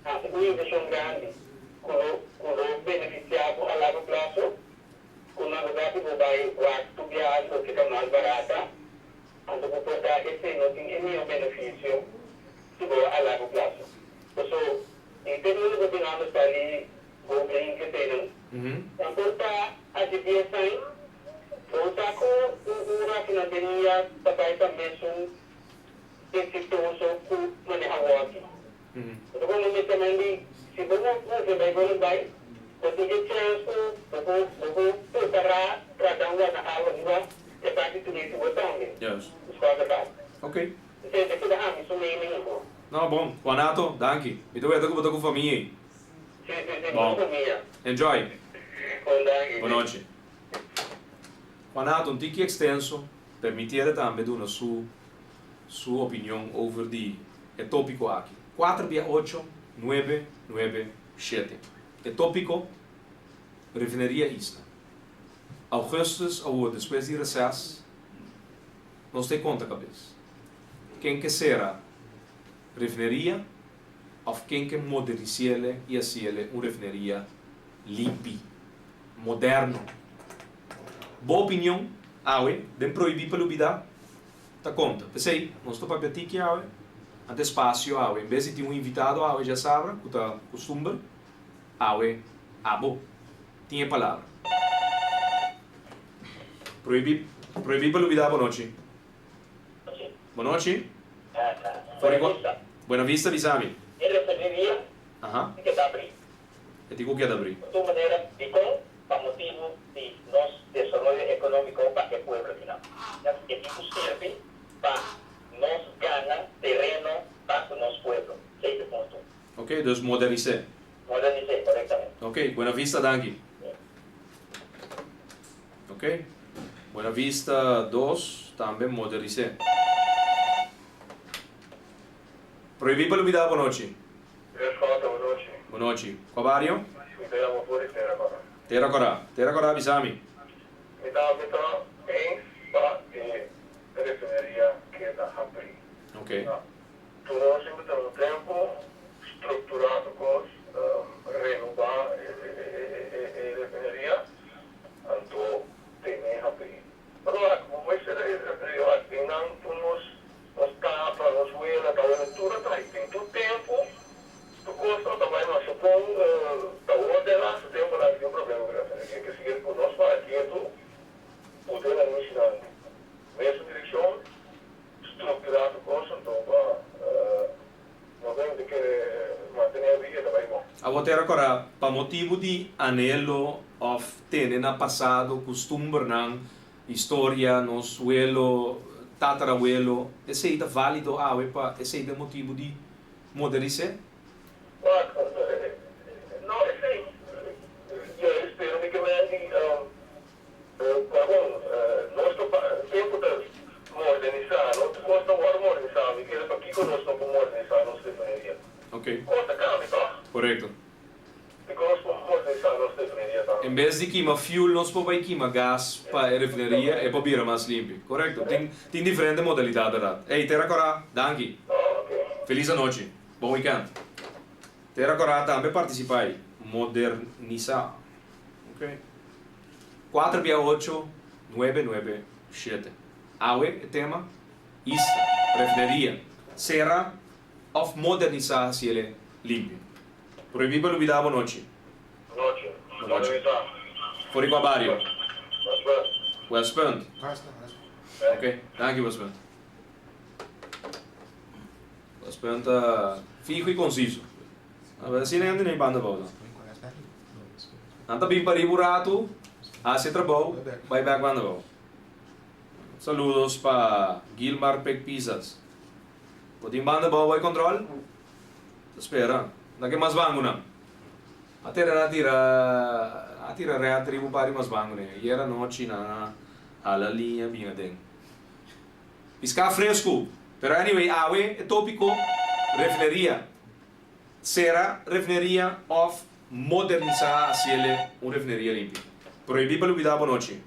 hasi un invershon grandi ku lo ku lo benefisiá bo a largo plaso, ku na lugar di bo bai wak tu biaha loke ta mas barata, anto bo por ta esei no tin e mihó benefisio si bo a largo plaso. Paso, den término bo binando sali go green keseinan, nan por ta hasi dies aña, bo sa ku un rafinaderia ta bai ta mesun exitoso ku maneha wòki. Bo ta mester nan di, si bo no move bai bo no bai, bo tin e chèns ku bo por bo por prepará trata un warda awa riba e parti turístiko tambe. Escola ta bas. Esei ta keda ami su mening ho. No, bon. Juanato, danki. Mi ta weta ku bo ta ku famia ei. Si, si, si, Bon. ku famia. Enjoy. Bon, danki. Bon nochi. Juanato, un tiki extenso, permitiere tambe duna su su opinion over di e tópiko aki. Kuater bia ocho, nuebe, nuebe, shete. E tópiko, Refineria Isla. Augustus awor despues di reses nos ta e konta kabes. Ken ke sera refineria òf ken ke moderisiele i hasiele un refineria limpi, moderno? Bo opinion awe den prohibí pa lubidá? Ta konta. P'esei, nos ta papia tiki awe, ante spasio awe. En bes di tin un invitado awe djasabra, ku ta kustumber, awe abo tin e palabra. Prohibí, prohibí pa lubidá bonochi. Bonochi. For di kua? Buena Vista bisa mi. Aha. E tin ku keda abrí. Pa motibu di nos desaroyo ekonómiko pa e pueblo kinan. E tin ku sirbi pa nos gana tereno pa ku nos pueblo. Esei ta e punto. Ok, dus modernis'é. Modernis'é, korektamente. Ok, Buena Vista danki. Ok, Buena Vista dos tambe modernis'é. Prohibí pa lubidá bonochi. Escolta, bonochi. Bonochi. Kua bario? Mi ta yama for di Tera Kora. Tera Kora. Tera Kora bisa mi. Mi ta mi ta eens pa e refineria keda habri. Ok. Tur nos tin ta un tempo structura tur cos, renoba e refineria, anto tene habri. Pero wak, bo mester wak, den nan tur nos Nos tata, nos wela, ta wela tur a traha i tin tur tempu tur kos tabata bai masha bon. Ta awor den laatste tempunan tin un problema ku refineria ke sier ku nos para ketu pute na nishinan mesun direkshon strukturá tur kos anto pa no den ta kere mantené abí e ta bai bon. Awor ta rekordá pa motibu di anhelo òf tene na pasado kustumbernan Historia, nos welo, tatarabuelo, esei ta válido awe pa esei ta e motibu di modernis'é? Korekto. Dikon nos por modernisá nos refineria tambe? En bes di kima fuel nos por bai kima gas pa e refineria, e por bira mas limpi. Korekto. Tin tin diferente modalidat bèrdat. Ey, Tera Kòrá, danki. Felis anochi. Bon wikènt. Tera Kòrá tambe partisipá ei. Modernisá. Ok. Kuater bia ocho, nuebe nuebe shete. Awe e tema, Isla, refineria, sera òf modernisá hasiel limpi. Prohibí pa lubidá bo nochi. Nochi. Nochi. For di kua bario? Westpunt. Westpunt. Ok, danki Westpunt. Westpunt ta fiho i konsiso. Asina hende no e banda abou nan. Nan ta bin pariba un ratu, hasi e trabou, bai bek banda abou. Saludos pa Gilmar Pek Pisas. Bo tin banda abou bai control? Ta spera. Na ke mas bangu nan? A tera nan a tira a tira ret riba un par di mas bangu ne. Ayer anochi nan a hala liña bin aden. Piská fresku. Pero anyway awe e topiko refineria. Sera refineria of modernisá hasiele un refineria limpi. Prohibí pa lubidá bo nochi.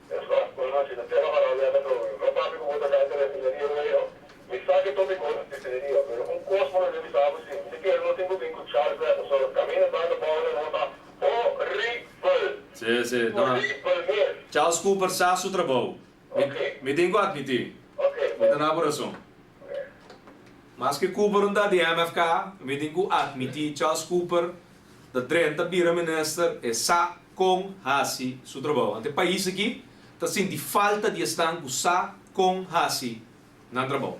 Esnan ku no hasi ta tema para wea ta trobe. No papia ku bo ta kanta refineria wea yo. Mi sa ke topi kos refineria, pero un kos bo mester bisa bo si, mi ta kere no tin ku bin ku Charles Webb pasobra kaminda banda bou nan no ta horibel. Si, si. No. Horibel mes. Charles Cooper sa su trabou. Mi, mi tin ku admití. Mi ta na bo rason. Maske Cooper un ta di MFK, mi tin ku admití Charles Cooper ta drenta bira minister, e sa kon hasi su trabou. Anto e pais aki ta sinti falta di esnan ku sa kon hasi nan trabou.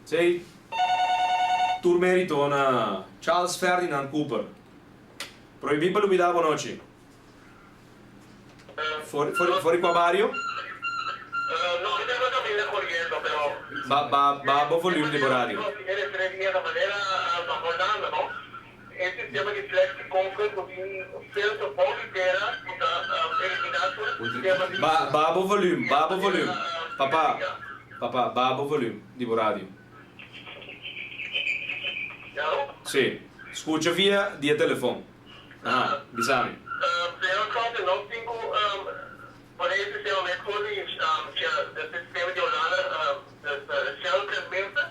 Esei tur merito na Charles Ferdinand Cooper. Prohibí pa lubidá bo nochi. For for di kua bario? No mi ta caminda coriendo pero. Ba ba ba bo volume di bo radio. Na Holanda no e sistema di flexi koker ku tin filter bou di tera ku ta elimina tur e sistema di. Ba ba bo volume ba bo volume papa papa ba bo volume di bo radio. Si skucha via di e telefon. Aha, bisa mi. Señor Schouten, nos tin ku pone e sistema meskos di e sistema di Holanda, shelter minste.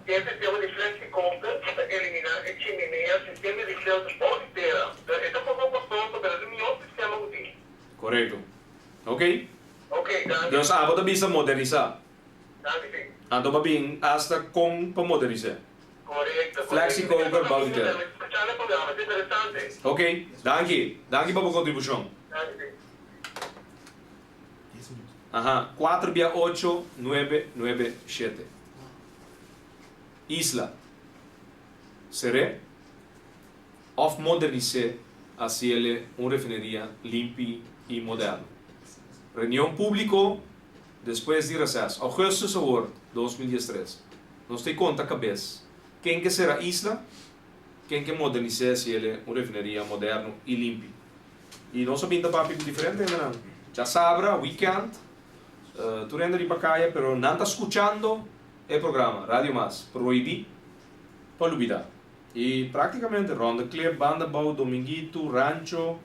E sistema di flexicoker ku ta eliminá e chiminea, sistema di shelter bou di tera. E ta poko kostoso, pero e mihó sistema ku tin. Korekto. Ok. Ok, danki. Dus abo ta bisa modernisá. Danki, si. Anto pa bin asta kon pa modernis'é. Korekto, korekto. Flexi koker bou di tera. Skuchando e programa, ta interesante. Ok, danki. Danki pa bo kontribushon. Danki, si. Aha, kuater bia ocho, nuebe, nuebe, shete. Isla. Ser'é òf modernis'é hasiel un refineria limpi i moderno. Reunion públiko despues di reses, augustus awor, 2013. Nos ta konta kabes ken ke sera isla, ken ke modernis'é hasiel un refineria moderno i limpi. I nos a bin ta papia ku diferente hendenan. Djasabra, weekend, tur hende riba kaya pero nan ta skuchando e programa Radio Mas, Prohibí pa Lubidá. I praktikamente Ronde Klip, Banda Bou, Dominguito, Rancho,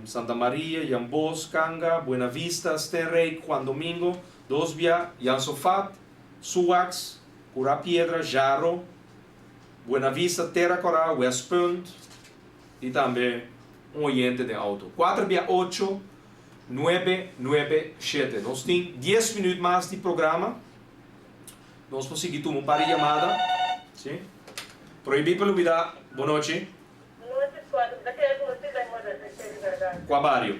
Santa Maria, Jambos, Kanga, Buena Vista, Stenrijk, Juan Domingo, Dos Bia, Jan Sofat, Suwax, Cura Piedra, Jaro, Buena Vista, Tera Cora, Westpunt y tambe un oyente den auto. Cuater bia ocho, nuebe, nuebe, shete. Nos tin dies minuut mas di programa. Nos por sigui tuma un par di yamada. Si. Prohibí pa lubida. Bon nochi. Nochi Squad, mi ta kere ku nos bai morde esei di bèrdat. Kua bario?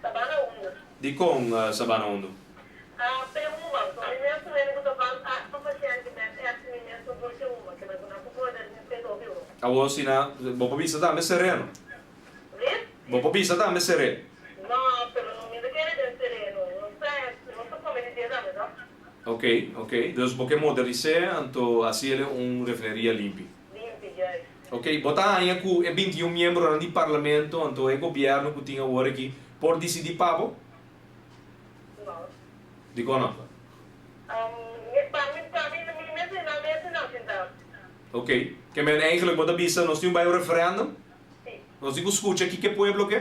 Sabana Hondo. Dikon Sabana Hondo? Ah, p'e huma. So mi mes un hende ku ta ban asta pashènt mes èks mi mes no por ke huma. Ke men ku nan por morde mi p'e hopi huma. Awor si na, bo por bisa tambe sereno. Lis? Bo por bisa tambe seré. No, pero no mi ta kere den sereno. No sa, nos ta kome di dia tambe, no? Ok, ok. Dus bo ke modernis'é anto hasiel un refineria limpi. Limpi, juist. Ok, bo ta haña ku e 21 miembronan di parlamento anto e gobièrnu ku tin awor aki por disidí pa bo? No. Dikon no? Mi pa mi pa mi mi mester nan mester nan sintá. Ok. Ke men eigenlijk bo ta bisa nos tin un bai un referendum? Si. Nos tin ku skucha kiko e pueblo ke?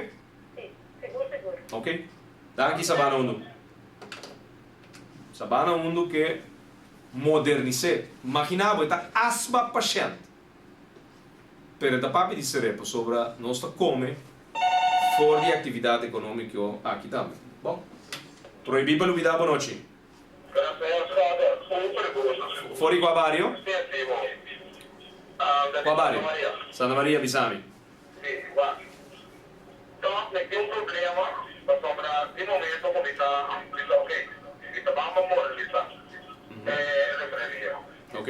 Si. Sigur sigur. Ok. Danki Sabana Hundu. Sabana Hundu ke modernis'é. Magina bo e ta asma pashènt. Pero e ta papia di seré pasobra nos ta kome for di aktividat ekonómiko aki tambe. Bon. Prohibí pa lubidá bo nochi. For di kua bario? Kua bario? Santa Maria, bisa mi. Ok.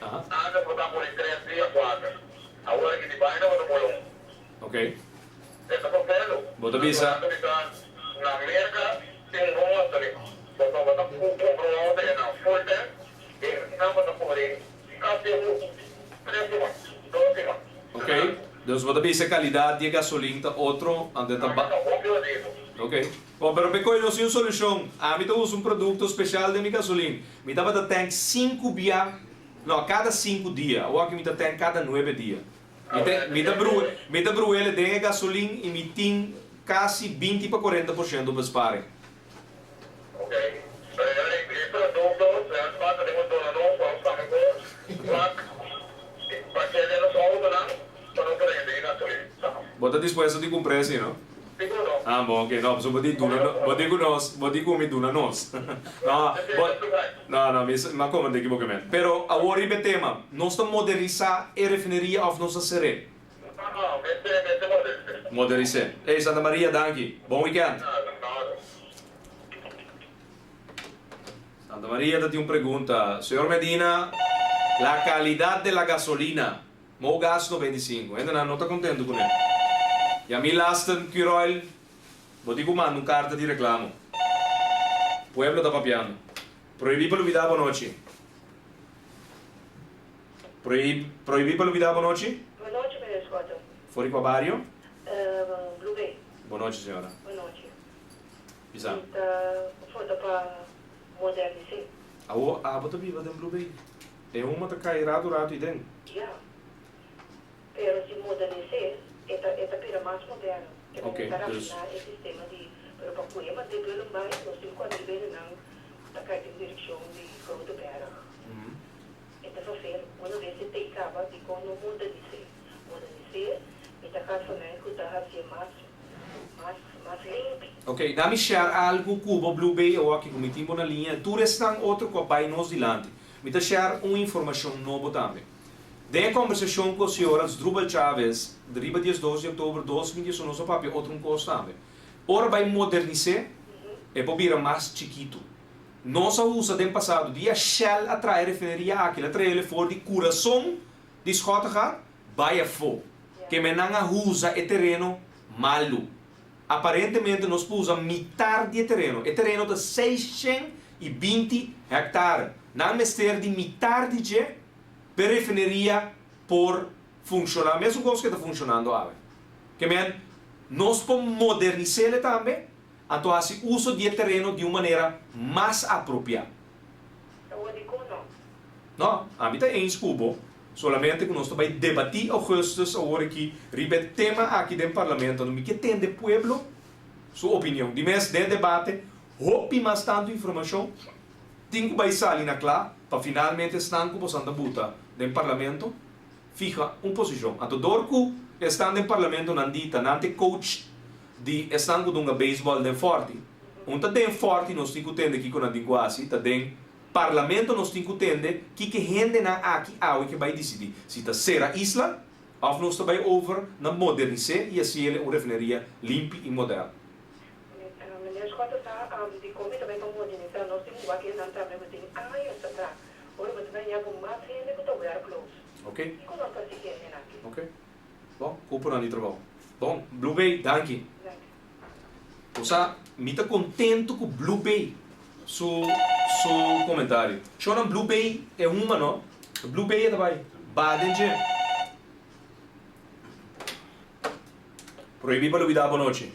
Aha. Ok. Bo ta bisa. Ok. Dus bo ta bisa e kalidat di e gasolin ta otro ante ta ba. Ok. Bon, pero p'e nos tin un solushon. Ami ta usa un produkto speshal den mi gasolin. Mi tabata tank sinku bia, no, kada sinku dia. Awor aki mi ta tank kada nuebe dia. Mi ta, mi ta brua, mi ta bruele den e gasolin i mi tin kasi binti pa 40% besparing. Ok, pero e producto nan falta den un dona nos pa nos tambe por wak pa kende nos autonan pa nos rende e gasolin. Bo ta dispuesto di cumpra esi, no? Sigur no. Ah, bon, ok, no, pasobra bo di duna no, bo di cu nos, bo di cu mi duna nos. No, bo, no, no, mi a comprende equivocamente. Pero awor riba e tema, nos ta modernisa e refineria of nos ta cer'é? No, no, mester, mester modernis'é. Modernis'é. Ey, Santa Maria, danki. Bon weekend. Santa Maria ta tin un pregunta. Señor Medina, la calidad de la gasolina, Mogas 95, hendenan no ta contento cune. Y ami Lasten Curoil, bo tin cu manda un carta di reclamo. Pueblo ta papiando. Prohibi pa lubida bo nochi. Prohibi pa lubida bo nochi. Bo nochi meneer Schotten. For di cua bario? Blue Bay. Bo nochi señora. Bo nochi. Bisa. Mi ta vota pa modernis'é. Awo abo ta biba den Blue Bay? E huma ta kai ratu ratu i den. Ya. Pero si modernis'é e ta e ta bira mas moderno. E Ok, ta dus. rafiná e sistema di pero pa ku e mant'é Willem bai nos tin ku ariba e nan ta kai den direkshon di Grote Berg. E ta vervel. Una vez e tei caba, dicon no modernis'é? Modernis'é mi ta gaat vanuit cu ta hacié mas, mas, mas limpi. Ok, na mi share algu cu bo Blue Bay awoki cu mi tin bo na liña y tur esnan otro cu a bay nos dilanti. Mi ta share un informacion nobo tambe. Den e conversacion cu e señor Asdrubal Chavez riba 12 di october 2011 nos a papia otro un cos tambe. Ora bay modernis'é e por bira mas chikitu. Nos a usa den pasado dia Shell a traha e refineria aki, el a traha el for di kurason di Schottegat bai afó. Keme nan a usa e tereno malu. Aparentemente nos por usa mitar di e tereno. E tereno ta 620 hèktare. Nan mester di mitar di dje p'e refineria por funshoná mesun kos ku e ta funshonando awe. Kemen nos por modernis'el tambe. Anto hasi uso di e tereno di un manera mas apropiá. Awor dikon no? No, ami ta eens ku bo, solamente ku nos ta bai debatí augustus awor aki riba e tema aki den parlamento. Anto mi ke tende pueblo su opinion. Di mes den e debate hopi mas tantu informashon tin ku bai sali na kla pa finalmente esnan ku bosan ta buta den parlamento fiha un posishon. Anto dor ku esnan den parlamento nan di ta nan ta e coach Di esnan ku dunga beisbòl den Fòrti. Un ta den Fòrti nos tin ku tende kiko nan tin ku hasi, ta den Parlamento nos tin ku tende kiko hendenan aki awe ke bai disidí, si ta sera isla òf nos ta bai over na modernis'é i hasiel un refineria limpi i moderno. Meneer Schotten sa dikon mi ta bai pa modernisá, nos tin un wak hendenan tambe ku tin años ta traha, ora bo ta bai haña ku mas hende ku ta wèrkloos. Kiko nos ta hasi hendenan aki? Bon, cuponan di trabou. Bon, Blue Bay, danki. Bo sa, mi ta contento cu Blue Bay su su comentario. Shownan Blue Bay e huma no. Blue Bay e ta bay. Ba den dje. Prohibí pa lubidá bo nochi.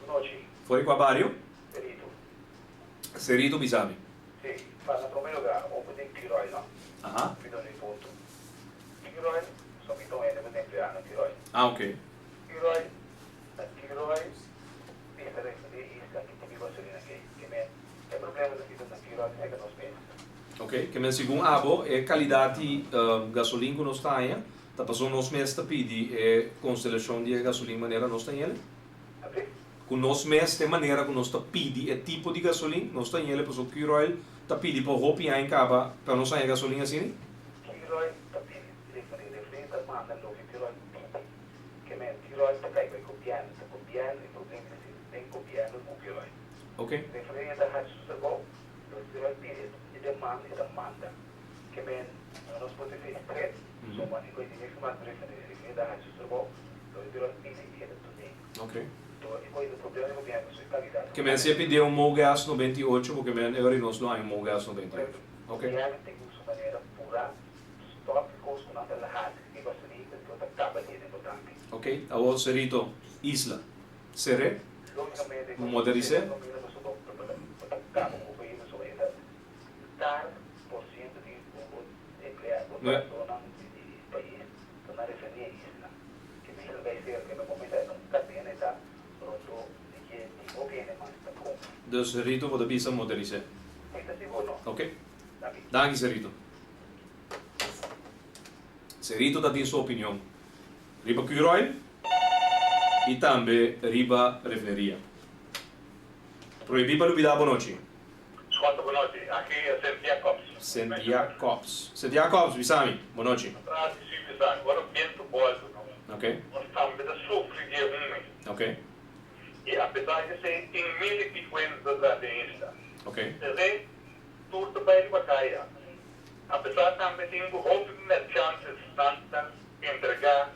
Nochi. For di kua bario? Cerito. Cerito bisa mi. Sí, pa na promé lugá, open den Curoil no. Aha. Mi duna e punto. Curoil, so mi ta un hende ku ta empleá na Curoil. Ah, ok. Curoil, na Curoil mester referí e isla ki tin gasolina kei. Ke men, e problema ta sinta na Curoil serka nos mes. Ok, ke men segun abo e kalidat di gasolin ku nos ta haña ta pasobra nos mes ta pidi e konstelashon di e gasolin manera nos ta hañ'el? Abri? Ku nos mes ta e manera ku nos ta pidi e tipo di gasolin, nos ta hañ'el pasobra Curoil ta pidi pa hopi aña kaba pa nos haña gasolin asina? Curoil ta pidi referí, referí ta manda loke Curoil pidi. Ke men, Curoil ta kai bai gobièrnu, ta gobièrnu e problema ta sinti den gobièrnu ku Curoil. Ok. Referí ta haci su trabou, loke Curoil pidi e demanda e ta manda. Ke men, nos por ta stret, so mane ku e tin niks mas referí, referí ta haci su trabou, loke Curoil pidi e ta dun'é. Ok. Ke Ke men si e pidi un Mogas 98 bo ke men e ora nos lo haña un Mogas 98. Ok. Ok, awor Cerito, Isla, Seré, Moderisé. Ke mester bai ser ke no comenta e un cadena e ta rondo di ke tin hopi hende mas ta come. Dus Rito bo ta bisa moderisé. Mi ta sigur no. Ok. Danki. Danki Serito. Serito ta tin su opinion riba Curoil y tambe riba refineria. Prohibí pa lubidá bo nochi. Squanto bo nochi. Aki e Sint Jacobs. Sint Jacobs. Sint Jacobs, bisa mi. Bo nochi. Atrás di si bisa, ora bientu boltu no. Ok. Nos tambe ta sufri di e humi. Ok. I apesar di esei tin mil i pico hende ta traha den isla. Ok. Esei tur ta bai riba kaya. Apesar tambe tin ku hopi merchantes nan ta entrega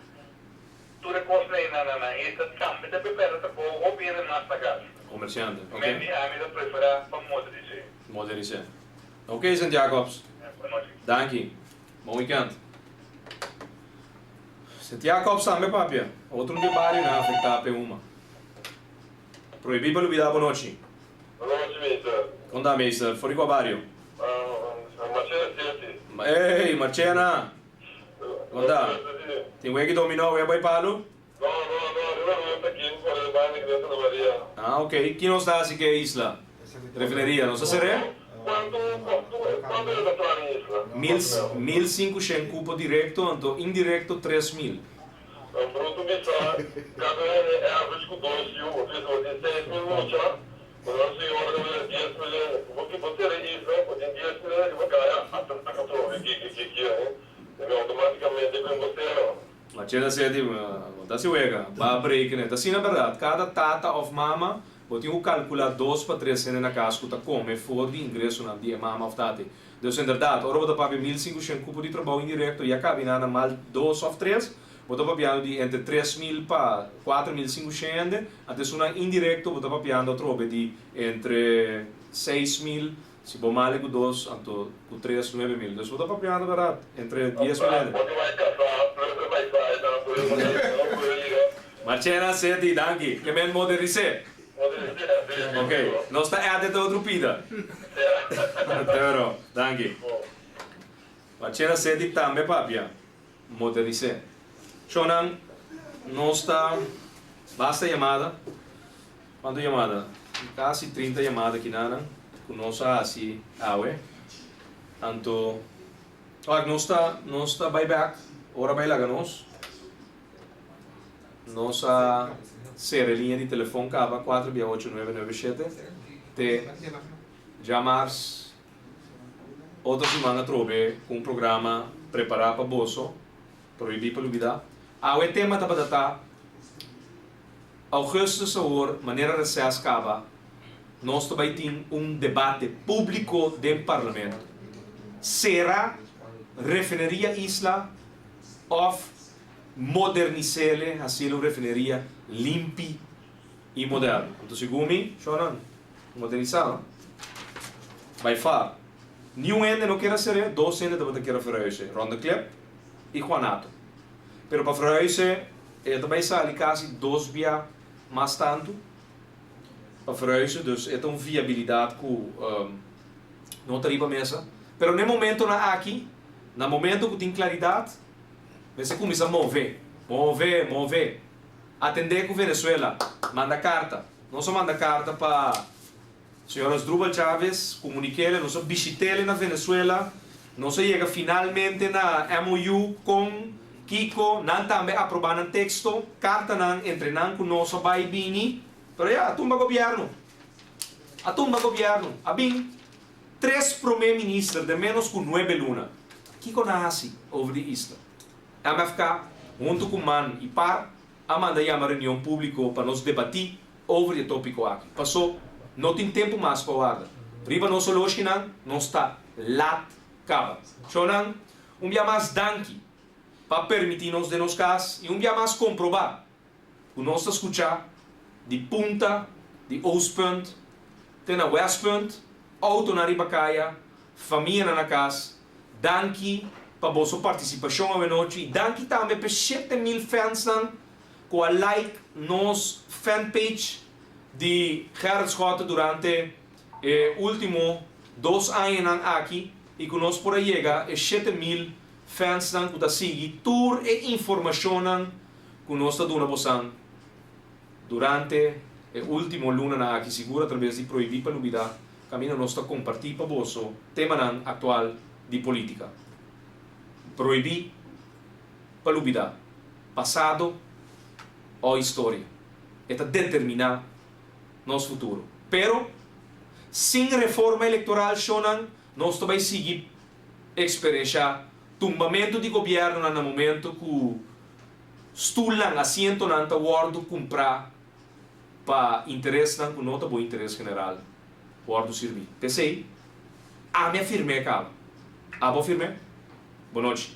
tur e kosnan ei na nan isla tambe ta prepara trabou hopi hende mas na kas. Comerciante, ok. Men di ami ta prefera pa moderisé. Moderisé. Ok, Sint Jacobs. Buenochi. Danki. Bon weekend. Sint Jacobs tambe papia. Otro un di e barionan afecta p'e huma. Prohibi pa lubida bonochi. Bonochi, meester. Con ta, meester? For di cua bario? Marchena City. Ey, Marchena! Con ta? Tin weki dominó wea bay palu? No, no, no, riba ruta aki por e banda ki den Santa Maria. Ah, ok. Ki nos ta hasi ku e isla? Refineria, nos ta ser'é? Kuantu, kuantu, kuantu e ta traha den isla? Mil, 1500 kupo direkto, anto indirekto 3000. Bruto bisa, kada hende average ku dos yu, bo bisa bo tin 6000 mucha, bo nan señora ta bira 10,000 hende. Bo ki bo sera e isla, bo tin 10,000 hende riba kaya, hasta ta katrobe, ki, ki, ki, ki, eh, automaticamente ku bo sera. Macheta seti, bo ta hasi wega, ba berekenen. Ta asina bèrdat, kada tata òf mama bo tin ku kalkulá dos pa tres hende na kas ku ta kome for di ingresonan di e mama òf tati. Dus inderdat, ora bo ta papia 1500 kupo di trabou indirekto, ya kabiná na mal dos òf tres, bo ta papiando di entre 3000 pa 4500 hende, anto esunnan indirekto bo ta papiando atrobe di entre 6000 Si bo mali ku dos, anto ku tres, 9000. Dus bo ta papiando bèrdat, entre 10,000 hende. Marchena, Seti, danki. Ke men moderisé. Ok, nos ta edit e otro pida. Tero, danki. Marchena, Seti tambe papia moderisé. Shownan, nos ta basta yamada. Cuanto yamada? Casi 30 yamada kinanan cu nos a haci awe. Anto, wak, nos ta, nos ta bay bek, ora bay laga nos. Nos a cera e liña di telefon caba cuatro bia ocho nuebe nuebe shete te djamars otro siman atrobe cu un programa prepara pa boso, Prohibi pa lubida. Awe tema tabata ta. Augustus awor, manera reces caba, nos ta bay tin un debate publico den Parlamento. Cera refineria Isla of modernisele, haciele un refineria limpi y moderno. Anto segun mi, shownan, modernisa no? By far. Niun hende no kier a cere, dos hende tabata kier a verhuize, Ron de Klip y Juanato. Pero pa verhuize e ta bay sali casi dos bia. mas tantu pa verhuizen, dus e ta un viabilidat ku no ta riba mesa. Pero na e momentonan aki, na momento ku tin klaridat, mester kuminsá move, move, move. Atendé ku Venezuela, manda karta. Nos a manda karta pa señor Asdrubal Chavez, komunik'é, nos a bishit'é na Venezuela, nos a yega finalmente na MOU kon kiko, nan tambe a aprobá nan teksto, kartanan entre nan ku nos a bai bini, pero ya, a tumba gobièrnu, a tumba gobièrnu, a bin tres promé minister den ménos ku nuebe luna. Kiko nan a hasi over di isla? MFK, huntu ku man i par, a manda yama reunion públiko pa nos debatí over di e tópiko aki. Pasó no tin tempu mas pa warda. Riba nos oloshinan nos ta lat kaba. Shownan, un bia mas danki pa permití nos den nos kas i un bia mas komprobá ku nos ta skuchá di punta di Oostpunt te na Westpunt, outonan riba kaya, famianan na kas. Danki pa boso partisipashon awenochi i danki tambe p'e 7000 fansnan ku a like nos fanpage di Gerrit Schotte durante e ultimo dos añanan aki i ku nos por a yega e 7000 fansnan ku ta sigui tur e informashonnan ku nos ta duna bosan durante e ultimo lunanan aki sigur atrabes di Prohibí pa Lubidá kaminda nos ta kompartí pa boso temanan aktual di polítika. Prohibí pa lubidá pasado o historia. E ta determiná nos futuro. Pero, sin reforma elektoral shownan nos ta bai sigui eksperenshá tumbamentu di gobièrnunan na momentu ku stulnan, asientonan ta wòrdu kumprá pa interesnan ku no ta bo interes general wòrdu sirbí. P'esei, ami a firm'é kaba. Abo a firm'é? Bonochi.